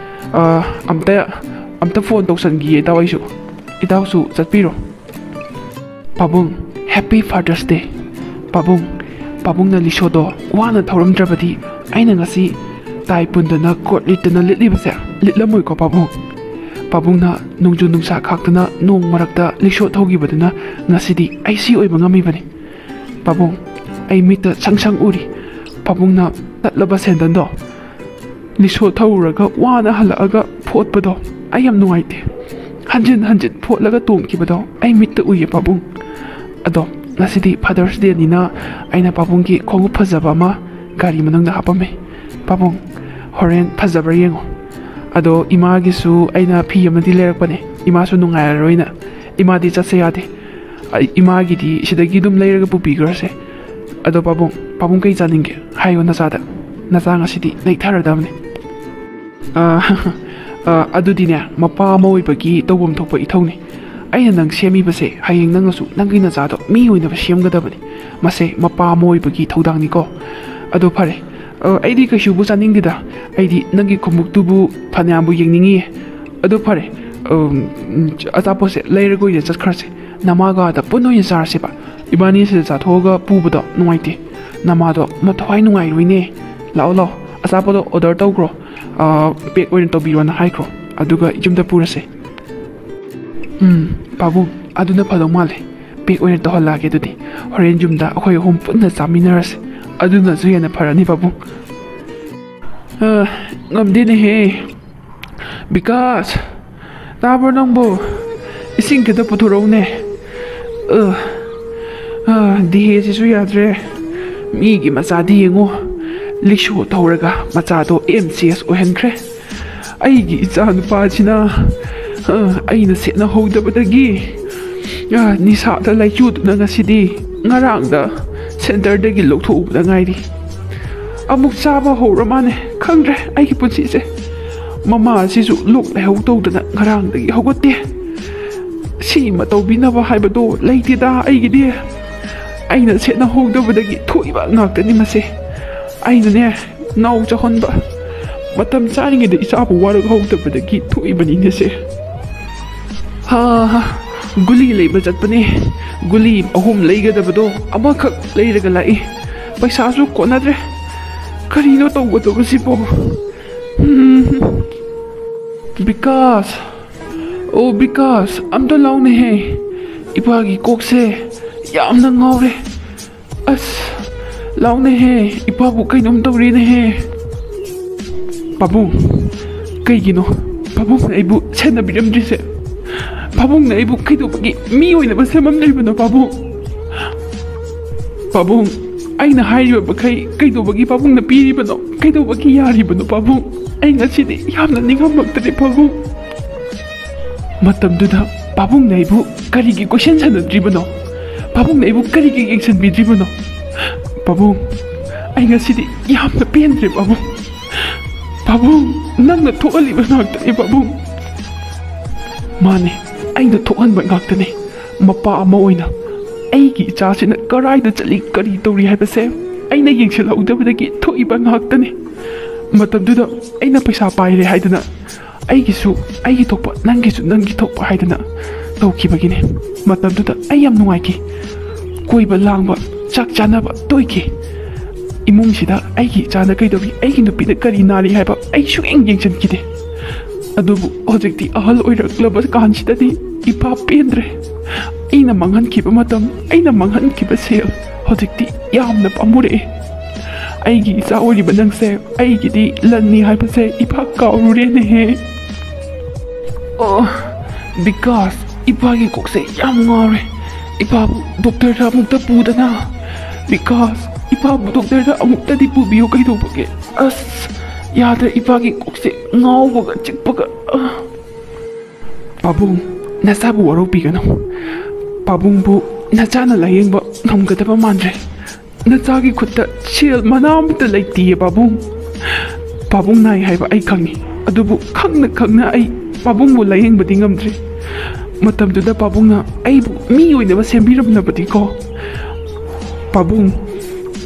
ꯑ, ꯑꯝꯇ, ꯑꯝꯇ ꯐꯣꯟ ꯇꯧꯁꯟꯈꯤꯒꯦ ꯏꯇꯥꯎ ꯑꯩꯁꯨ꯫ ꯏꯇꯥꯎꯁꯨ ꯆꯠꯄꯤꯔꯣ꯫ ꯄꯥꯕꯨꯡ, Happy Father's Day꯫ ꯄꯥꯕꯨꯡ, ꯄꯥꯕꯨꯡꯅ ꯂꯤꯁꯣꯗꯣ ꯋꯥꯅ ꯊꯧꯔꯝꯗ꯭ꯔꯕꯗꯤ ꯑꯩꯅ ꯉꯁꯤ ꯇꯥꯏ ꯄꯨꯟꯗꯅ ꯀꯣꯠ ꯂꯤꯠꯇꯅ ꯂꯤꯠꯂꯤꯕꯁꯦ ꯂꯤꯠꯂꯝꯃꯣꯏꯀꯣ ꯄꯥꯕꯨꯡ꯫ ꯄꯥꯕꯨꯡꯅ ꯅꯣꯡꯖꯨ ꯅꯨꯡꯁꯥ ꯈꯥꯛꯇꯅ ꯅꯣꯡ ꯃꯔꯛꯇ ꯂꯤꯁꯣ ꯊꯧꯈꯤꯕꯗꯨꯅ ꯉꯁꯤꯗꯤ ꯑꯩ ꯁꯤ ꯑꯣꯏꯕ ꯉꯝꯃꯤꯕꯅꯤ꯫ ꯄꯥꯕꯨꯡ, ꯑꯩ ꯃꯤꯠꯇ ꯁꯪ ꯁꯪ ꯎꯔꯤ꯫ ꯄꯥꯕꯨꯡꯅ ꯇꯠꯂꯕ ꯁꯦꯟꯗꯟꯗꯣ ꯂꯤꯁꯣ ꯊꯧꯔꯨꯔꯒ ꯋꯥꯅ ꯍꯜꯂꯛꯑꯒ ꯐꯣꯠꯄꯗꯣ ꯑꯩ ꯌꯥꯝ ꯅꯨꯡꯉꯥꯏꯇꯦ꯫ ꯍꯟꯖꯤꯟ ꯍꯟꯖꯤꯟ ꯐꯣꯠꯂꯒ ꯇꯣꯡꯈꯤꯕꯗꯣ ꯑꯩ ꯃꯤꯠꯇ ꯎꯏꯌꯦ ꯄꯥꯕꯨꯡ꯫ ꯑꯗꯣ ꯉꯁꯤꯗꯤ Father's Dayꯅꯤꯅ ꯑꯩꯅ ꯄꯥꯕꯨꯡꯒꯤ ꯈꯣꯡꯎꯞ ꯐꯖꯕ ꯑꯃ ꯒꯥꯔꯤ ꯃꯅꯨꯡꯗ ꯍꯥꯞꯄꯝꯃꯦ꯫ ꯄꯥꯕꯨꯡ, ꯍꯣꯔꯦꯟ ꯐꯖꯕ꯭ꯔꯥ ꯌꯦꯡꯉꯣ꯫ ꯑꯗꯣ ꯏꯃꯥꯒꯤꯁꯨ ꯑꯩꯅ ꯐꯤ ꯑꯃꯗꯤ ꯂꯩꯔꯛꯄꯅꯦ, ꯏꯃꯥꯁꯨ ꯅꯨꯡꯉꯥꯏꯔꯔꯣꯏꯅ꯫ ꯏꯃꯥꯗꯤ ꯆꯠꯁꯦ ꯌꯥꯗꯦ꯫ ꯑꯩ ꯏꯃꯥꯒꯤꯗꯤ ꯁꯤꯗꯒꯤ ꯑꯗꯨꯝ ꯂꯩꯔꯒ ꯄꯨꯕꯤꯈ꯭ꯔꯁꯦ꯫ ꯑꯗꯣ ꯄꯥꯕꯨꯡ, ꯄꯥꯕꯨꯡ ꯀꯩ ꯆꯥꯅꯤꯡꯒꯦ? ꯍꯥꯏꯌꯣ ꯅꯆꯥꯗ꯫ ꯅꯆꯥ ꯉꯁꯤꯗꯤ ꯅꯩꯊꯔꯗꯕꯅꯤ꯫ ꯑ, ꯑ, ꯑꯗꯨꯗꯤꯅꯦ, ꯃꯄꯥ ꯑꯃ ꯑꯣꯏꯕꯒꯤ ꯇꯧꯐꯝ ꯊꯣꯛꯄ ꯏꯊꯧꯅꯤ꯫ ꯑꯩꯅ ꯅꯪ ꯁꯦꯝꯃꯤꯕꯁꯦ ꯍꯌꯦꯡ ꯅꯪꯅꯁꯨ ꯅꯪꯒꯤ ꯅꯆꯥꯗꯣ ꯃꯤ ꯑꯣꯏꯅꯕ ꯁꯦꯝꯒꯗꯕꯅꯤ꯫ ꯃꯁꯦ ꯃꯄꯥ ꯑꯃ ꯑꯣꯏꯕꯒꯤ ꯊꯧꯗꯥꯡꯅꯤꯀꯣ꯫ ꯑꯗꯣ ꯐꯔꯦ, ꯑ, ꯑꯩꯗꯤ ꯀꯩꯁꯨꯕꯨ ꯆꯥꯅꯤꯡꯗꯦꯗ꯫ ꯑꯩꯗꯤ ꯅꯪꯒꯤ ꯈꯣꯡꯎꯞꯇꯨꯕꯨ ꯐꯅꯌꯥꯝꯕꯨ ꯌꯦꯡꯅꯤꯡꯉꯤꯌꯦ꯫ ꯑꯗꯣ ꯐꯔꯦ, ꯎꯝ, ꯑꯆꯥꯄꯣꯠꯁꯦ ꯂꯩꯔꯒ ꯑꯣꯏꯅ ꯆꯠꯈ꯭ꯔꯁꯦ꯫ ꯅꯃꯥꯒ ꯑꯥꯗ ꯄꯨꯟꯅ ꯑꯣꯏꯅ ꯆꯥꯔꯁꯦꯕ꯫ ꯏꯕꯥꯅꯤ ꯁꯤꯗ ꯆꯥꯊꯣꯛꯑꯒ ꯄꯨꯕꯗꯣ ꯅꯨꯡꯉꯥꯏꯇꯦ꯫ ꯅꯃꯥꯗꯣ ꯃꯊ꯭ꯋꯥꯏ ꯅꯨꯡꯉꯥꯏꯔꯣꯏꯅꯦ꯫ ꯂꯥꯛꯑꯣ, ꯂꯥꯛꯑꯣ, ꯑꯆꯥꯄꯣꯠꯇꯣ order ꯇꯧꯈ꯭ꯔꯣ, ꯑ, pack ꯑꯣꯏꯅ ꯇꯧꯕꯤꯔꯣꯅ ꯍꯥꯏꯈ꯭ꯔꯣ, ꯑꯗꯨꯒ ꯌꯨꯝꯗ ꯄꯨꯔꯁꯦ꯫ ꯎꯝ, ꯄꯥꯕꯨꯡ, ꯑꯗꯨꯅ ꯐꯗꯧ ꯃꯥꯜꯂꯦ꯫ Pack ꯑꯣꯏꯅ ꯇꯧꯍꯜꯂꯛꯑꯒꯦ ꯑꯗꯨꯗꯤ꯫ ꯍꯣꯔꯦꯟ ꯌꯨꯝꯗ ꯑꯩꯈꯣꯏ ꯑꯍꯨꯝ ꯄꯨꯟꯅ ꯆꯥꯃꯤꯟꯅꯔꯁꯦ꯫ ꯑꯗꯨꯅꯁꯨ ꯍꯦꯟꯅ ꯐꯔꯅꯤ ꯄꯥꯕꯨꯡ꯫ ꯑ, ꯉꯝꯗꯦꯅꯦꯍꯦ꯫ ꯕꯤꯀꯥꯁ, ꯇꯥꯕ꯭ꯔꯣ ꯅꯪꯕꯨ? ꯏꯁꯤꯡ ꯈꯤꯇ ꯄꯨꯊꯣꯔꯛꯎꯅꯦ꯫ ꯑ, ꯑ, ꯗꯤꯍꯦꯁꯤꯁꯨ ꯌꯥꯗ꯭ꯔꯦ꯫ ꯃꯤꯒꯤ ꯃꯆꯥꯗꯤ ꯌꯦꯡꯉꯨ, ꯂꯤꯛꯁꯣ ꯊꯧꯔꯒ ꯃꯆꯥꯗꯣ M C S ꯑꯣꯏꯍꯟꯈ꯭ꯔꯦ꯫ ꯑꯩꯒꯤ ꯏꯆꯥ ꯅꯨꯄꯥꯁꯤꯅ, ꯑ, ꯑꯩꯅ ꯁꯦꯟꯅꯍꯧꯗꯕꯗꯒꯤ, ꯑ, ꯅꯤꯁꯥꯗ ꯂꯥꯏꯆꯨꯗꯨꯅ ꯉꯁꯤꯗꯤ ꯉꯔꯥꯡꯗ centreꯗꯒꯤ ꯂꯧꯊꯣꯛꯎꯕꯗ ꯉꯥꯏꯔꯤ꯫ ꯑꯃꯨꯛ ꯆꯥꯕ ꯍꯧꯔ ꯃꯥꯅꯦ꯫ ꯈꯪꯗ꯭ꯔꯦ ꯑꯩꯒꯤ ꯄꯨꯟꯁꯤꯁꯦ꯫ ꯃꯃꯥ ꯑꯁꯤꯁꯨ ꯂꯣꯛ ꯂꯥꯏꯍꯧ ꯇꯧꯗꯅ ꯉꯔꯥꯡꯗꯒꯤ ꯍꯧꯒꯠꯇꯦ꯫ ꯁꯤꯃ ꯇꯧꯕꯤꯅꯕ ꯍꯥꯏꯕꯗꯣ ꯂꯩꯇꯦꯗ ꯑꯩꯒꯤꯗꯤ꯫ ꯑꯩꯅ ꯁꯦꯟꯅꯍꯧꯗꯕꯗꯒꯤ ꯊꯣꯛꯏꯕ ꯉꯥꯛꯇꯅꯤ ꯃꯁꯦ꯫ ꯑꯩꯅꯅꯦ, ꯅꯥꯎ ꯆꯥꯎꯍꯟꯕ꯫ ꯃꯇꯝ ꯆꯥꯔꯤꯉꯩꯗ ꯏꯆꯥꯕꯨ ꯋꯥꯔꯛꯍꯧꯗꯕꯗꯒꯤ ꯊꯣꯛꯏꯕꯅꯤꯅꯦ ꯁꯦ꯫ ꯍꯥ, ꯒꯨꯂꯤ ꯂꯩꯕ ꯆꯠꯄꯅꯦ꯫ ꯒꯨꯂꯤ ꯑꯍꯨꯝ ꯂꯩꯒꯗꯕꯗꯣ ꯑꯃꯈꯛ ꯂꯩꯔꯒ ꯂꯥꯛꯏ꯫ ꯄꯩꯁꯥꯁꯨ ꯀꯣꯟꯅꯗ꯭ꯔꯦ꯫ ꯀꯔꯤꯅꯣ ꯇꯧꯒꯗꯧꯕꯁꯤꯕꯣ? ꯎꯝ꯫ ꯕꯤꯀꯥꯁ, ꯑꯣ ꯕꯤꯀꯥꯁ, ꯑꯝꯇ ꯂꯥꯎꯅꯦꯍꯦ꯫ ꯏꯄꯥꯒꯤ ꯀꯣꯛꯁꯦ ꯌꯥꯝꯅ ꯉꯥꯎꯔꯦ꯫ ꯑꯁ, ꯂꯥꯎꯅꯦꯍꯦ, ꯏꯄꯥꯕꯨ ꯀꯩꯅꯣꯝ ꯇꯧꯔꯦꯅꯦꯍꯦ꯫ ꯄꯥꯕꯨꯡ, ꯀꯩꯒꯤꯅꯣ ꯄꯥꯕꯨꯡꯅ ꯑꯩꯕꯨ ꯁꯦꯟꯅꯕꯤꯔꯝꯗ꯭ꯔꯤꯁꯦ? ꯄꯥꯕꯨꯡꯅ ꯑꯩꯕꯨ ꯀꯩꯗꯧꯕꯒꯤ ꯃꯤ ꯑꯣꯏꯅꯕ ꯁꯦꯝꯃꯝꯗ꯭ꯔꯤꯕꯅꯣ ꯄꯥꯕꯨꯡ? ꯄꯥꯕꯨꯡ, ꯑꯩꯅ ꯍꯥꯏꯔꯤꯕ ꯃꯈꯩ ꯀꯩꯗꯧꯕꯒꯤ ꯄꯥꯕꯨꯡꯅ ꯄꯤꯔꯤꯕꯅꯣ? ꯀꯩꯗꯧꯕꯒꯤ ꯌꯥꯔꯤꯕꯅꯣ ꯄꯥꯕꯨꯡ? ꯑꯩ ꯉꯁꯤꯗꯤ ꯌꯥꯝꯅ ꯅꯤꯡꯉꯝꯃꯛꯇ꯭ꯔꯦ ꯄꯥꯕꯨꯡ꯫ ꯃꯇꯝꯗꯨꯗ ꯄꯥꯕꯨꯡꯅ ꯑꯩꯕꯨ ꯀꯔꯤꯒꯤ ꯀꯣꯏꯁꯟ ꯁꯥꯟꯅꯗ꯭ꯔꯤꯕꯅꯣ? ꯄꯥꯕꯨꯡꯅ ꯑꯩꯕꯨ ꯀꯔꯤꯒꯤ ꯌꯦꯡꯁꯤꯟꯕꯤꯗ꯭ꯔꯤꯕꯅꯣ? ꯄꯥꯕꯨꯡ, ꯑꯩ ꯉꯁꯤꯗꯤ ꯌꯥꯝꯅ ꯄꯦꯟꯗ꯭ꯔꯦ ꯄꯥꯕꯨꯡ꯫ ꯄꯥꯕꯨꯡ, ꯅꯪꯅ ꯊꯣꯛꯍꯜꯂꯤꯕ ꯉꯥꯛꯇꯅꯤ ꯄꯥꯕꯨꯡ꯫ ꯃꯥꯅꯦ, ꯑꯩꯅ ꯊꯣꯛꯍꯟꯕ ꯉꯥꯛꯇꯅꯤ꯫ ꯃꯄꯥ ꯑꯃ ꯑꯣꯏꯅ ꯑꯩꯒꯤ ꯏꯆꯥꯁꯤꯅ ꯀꯔꯥꯏꯗ ꯆꯠꯂꯤ, ꯀꯔꯤ ꯇꯧꯔꯤ ꯍꯥꯏꯕꯁꯦ ꯑꯩꯅ ꯌꯦꯡꯁꯤꯜꯍꯧꯗꯕꯗꯒꯤ ꯊꯣꯛꯏꯕ ꯉꯥꯛꯇꯅꯤ꯫ ꯃꯇꯝꯗꯨꯗ ꯑꯩꯅ ꯄꯩꯁꯥ ꯄꯥꯏꯔꯦ ꯍꯥꯏꯗꯅ ꯑꯩꯒꯤꯁꯨ ꯑꯩꯒꯤ ꯊꯣꯛꯄ, ꯅꯪꯒꯤꯁꯨ ꯅꯪꯒꯤ ꯊꯣꯛꯄ ꯍꯥꯏꯗꯅ ꯇꯧꯈꯤꯕꯒꯤꯅꯤ꯫ ꯃꯇꯝꯗꯨꯗ ꯑꯩ ꯌꯥꯝ ꯅꯨꯡꯉꯥꯏꯈꯤ꯫ ꯀꯣꯏꯕ ꯂꯥꯡꯕ, ꯆꯥꯛ ꯆꯥꯅꯕ ꯇꯣꯏꯈꯤ꯫ ꯏꯃꯨꯡꯁꯤꯗ ꯑꯩꯒꯤ ꯏꯆꯥꯅ ꯀꯩꯗꯧꯔꯤ, ꯑꯩꯒꯤ ꯅꯨꯄꯤꯅ ꯀꯔꯤ ꯅꯥꯔꯤ ꯍꯥꯏꯕ ꯑꯩ ꯁꯨꯛꯌꯦꯡ ꯌꯦꯡꯁꯤꯟꯈꯤꯗꯦ꯫ ꯑꯗꯨꯕꯨ ꯍꯧꯖꯤꯛꯇꯤ ꯑꯍꯜ ꯑꯣꯏꯔꯛꯂꯕ ꯀꯥꯟꯁꯤꯗꯗꯤ ꯏꯄꯥ ꯄꯦꯟꯗ꯭ꯔꯦ꯫ ꯑꯩꯅ ꯃꯥꯡꯍꯟꯈꯤꯕ ꯃꯇꯝ, ꯑꯩꯅ ꯃꯥꯡꯍꯟꯈꯤꯕ ꯁꯦꯜ ꯍꯧꯖꯤꯛꯇꯤ ꯌꯥꯝꯅ ꯄꯥꯝꯃꯨꯔꯛꯑꯦ꯫ ꯑꯩꯒꯤ ꯏꯆꯥ ꯑꯣꯏꯔꯤꯕ ꯅꯪꯁꯦ ꯑꯩꯒꯤꯗꯤ ꯂꯟꯅꯤ ꯍꯥꯏꯕꯁꯦ ꯏꯄꯥ ꯀꯥꯎꯔꯨꯔꯦꯅꯦꯍꯦ꯫ ꯑꯣ, ꯕꯤꯀꯥꯁ, ꯏꯄꯥꯒꯤ ꯀꯣꯛꯁꯦ ꯌꯥꯝ ꯉꯥꯎꯔꯦ꯫ ꯏꯄꯥꯕꯨ ꯗꯣꯛꯇꯔꯗ ꯑꯃꯨꯛꯇ ꯄꯨꯗꯅ꯫ ꯕꯤꯀꯥꯁ, ꯏꯄꯥꯕꯨ ꯗꯣꯛꯇꯔꯗ ꯑꯃꯨꯛꯇꯗꯤ ꯄꯨꯕꯤꯌꯨ ꯀꯩꯗꯧꯕꯒꯦ? ꯑꯁ, ꯌꯥꯗ꯭ꯔꯦ, ꯏꯄꯥꯒꯤ ꯀꯣꯛꯁꯦ ꯉꯥꯎꯕꯒ ꯆꯤꯛꯄꯒ꯫ ꯑ꯫ ꯄꯥꯕꯨꯡ, ꯅꯆꯥꯕꯨ ꯋꯥꯔꯧꯕꯤꯒꯅꯨ꯫ ꯄꯥꯕꯨꯡꯕꯨ ꯅꯆꯥꯅ ꯂꯥꯌꯦꯡꯕ ꯉꯝꯒꯗꯕ ꯃꯥꯟꯗ꯭ꯔꯦ꯫ ꯅꯆꯥꯒꯤ ꯈꯨꯠꯇ ꯁꯦꯜ ꯃꯅꯥ ꯑꯃꯠꯇ ꯂꯩꯇꯤꯌꯦ ꯄꯥꯕꯨꯡ꯫ ꯄꯥꯕꯨꯡ ꯅꯥꯏ ꯍꯥꯏꯕ ꯑꯩ ꯈꯪꯉꯤ, ꯑꯗꯨꯕꯨ ꯈꯪꯅ ꯈꯪꯅ ꯑꯩ ꯄꯥꯕꯨꯡꯕꯨ ꯂꯥꯌꯦꯡꯕꯗꯤ ꯉꯝꯗ꯭ꯔꯤ꯫ ꯃꯇꯝꯗꯨꯗ ꯄꯥꯕꯨꯡꯅ ꯑꯩꯕꯨ ꯃꯤ ꯑꯣꯏꯅꯕ ꯁꯦꯝꯕꯤꯔꯝꯂꯕꯗꯤꯀꯣ꯫ ꯄꯥꯕꯨꯡ,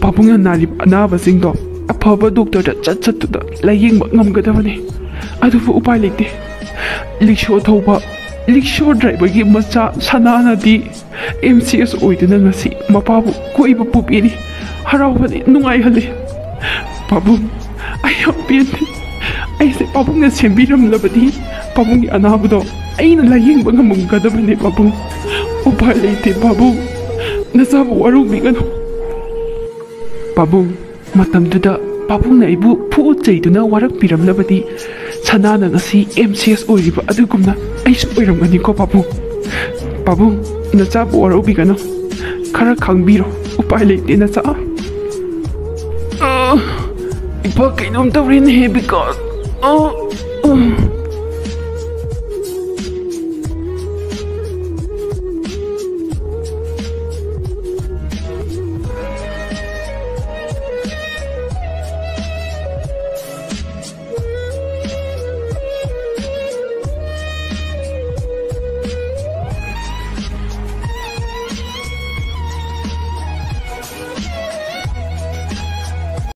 ꯄꯥꯕꯨꯡꯅ ꯅꯥꯔꯤꯕ ꯑꯅꯥꯕꯁꯤꯡꯗꯣ ꯑꯐꯕ ꯗꯣꯛꯇꯔꯗ ꯆꯠ ꯆꯠꯇꯨꯅ ꯂꯥꯌꯦꯡꯕ ꯉꯝꯒꯗꯕꯅꯤ꯫ ꯑꯗꯨꯕꯨ ꯎꯄꯥꯏ ꯂꯩꯇꯦ꯫ ꯂꯤꯛꯁꯣ ꯊꯧꯕ, ꯂꯤꯛꯁꯣ ꯗ꯭ꯔꯥꯏꯚꯔꯒꯤ ꯃꯆꯥ ꯁꯅꯥꯅꯗꯤ ꯑꯦꯝ ꯁꯤ ꯑꯦꯁ ꯑꯣꯏꯗꯨꯅ ꯉꯁꯤ ꯃꯄꯥꯕꯨ ꯀꯣꯏꯕ ꯄꯨꯕꯤꯔꯤ꯫ ꯍꯔꯥꯎꯍꯜꯂꯤ, ꯅꯨꯡꯉꯥꯏꯍꯜꯂꯤ꯫ ꯄꯥꯕꯨꯡ, ꯑꯩ ꯌꯥꯝ ꯄꯦꯟꯗꯦ꯫ ꯑꯩꯁꯦ ꯄꯥꯕꯨꯡꯅ ꯁꯦꯝꯕꯤꯔꯝꯂꯕꯗꯤ ꯄꯥꯕꯨꯡꯒꯤ ꯑꯅꯥꯕꯗꯣ ꯑꯩꯅ ꯂꯥꯌꯦꯡꯕ ꯉꯝꯃꯝꯒꯗꯕꯅꯦ ꯄꯥꯕꯨꯡ꯫ ꯎꯄꯥꯏ ꯂꯩꯇꯦ ꯄꯥꯕꯨꯡ, ꯅꯆꯥꯕꯨ ꯋꯥꯔꯧꯕꯤꯒꯅꯨ꯫ ꯄꯥꯕꯨꯡ, ꯃꯇꯝꯗꯨꯗ ꯄꯥꯕꯨꯡꯅ ꯑꯩꯕꯨ ꯐꯨ ꯆꯩꯗꯨꯅ ꯋꯥꯔꯛꯄꯤꯔꯝꯂꯕꯗꯤ ꯁꯅꯥꯅ ꯉꯁꯤ ꯑꯦꯝ ꯁꯤ ꯑꯦꯁ ꯑꯣꯏꯔꯤꯕ ꯑꯗꯨꯒꯨꯝꯅ ꯑꯩꯁꯨ ꯑꯣꯏꯔꯝꯒꯅꯤꯀꯣ ꯄꯥꯕꯨꯡ꯫ ꯄꯥꯕꯨꯡ, ꯅꯆꯥꯕꯨ ꯋꯥꯔꯧꯕꯤꯒꯅꯨ꯫ ꯈꯔ ꯈꯥꯡꯕꯤꯔꯣ꯫ ꯎꯄꯥꯏ ꯂꯩꯇꯦ ꯅꯆꯥ꯫ ꯑ, ꯏꯄꯥ ꯀꯩꯅꯣꯝ ꯇꯧꯔꯦꯅꯦꯍꯦ ꯕꯤꯀꯥꯁ꯫ ꯑ, ꯑ꯫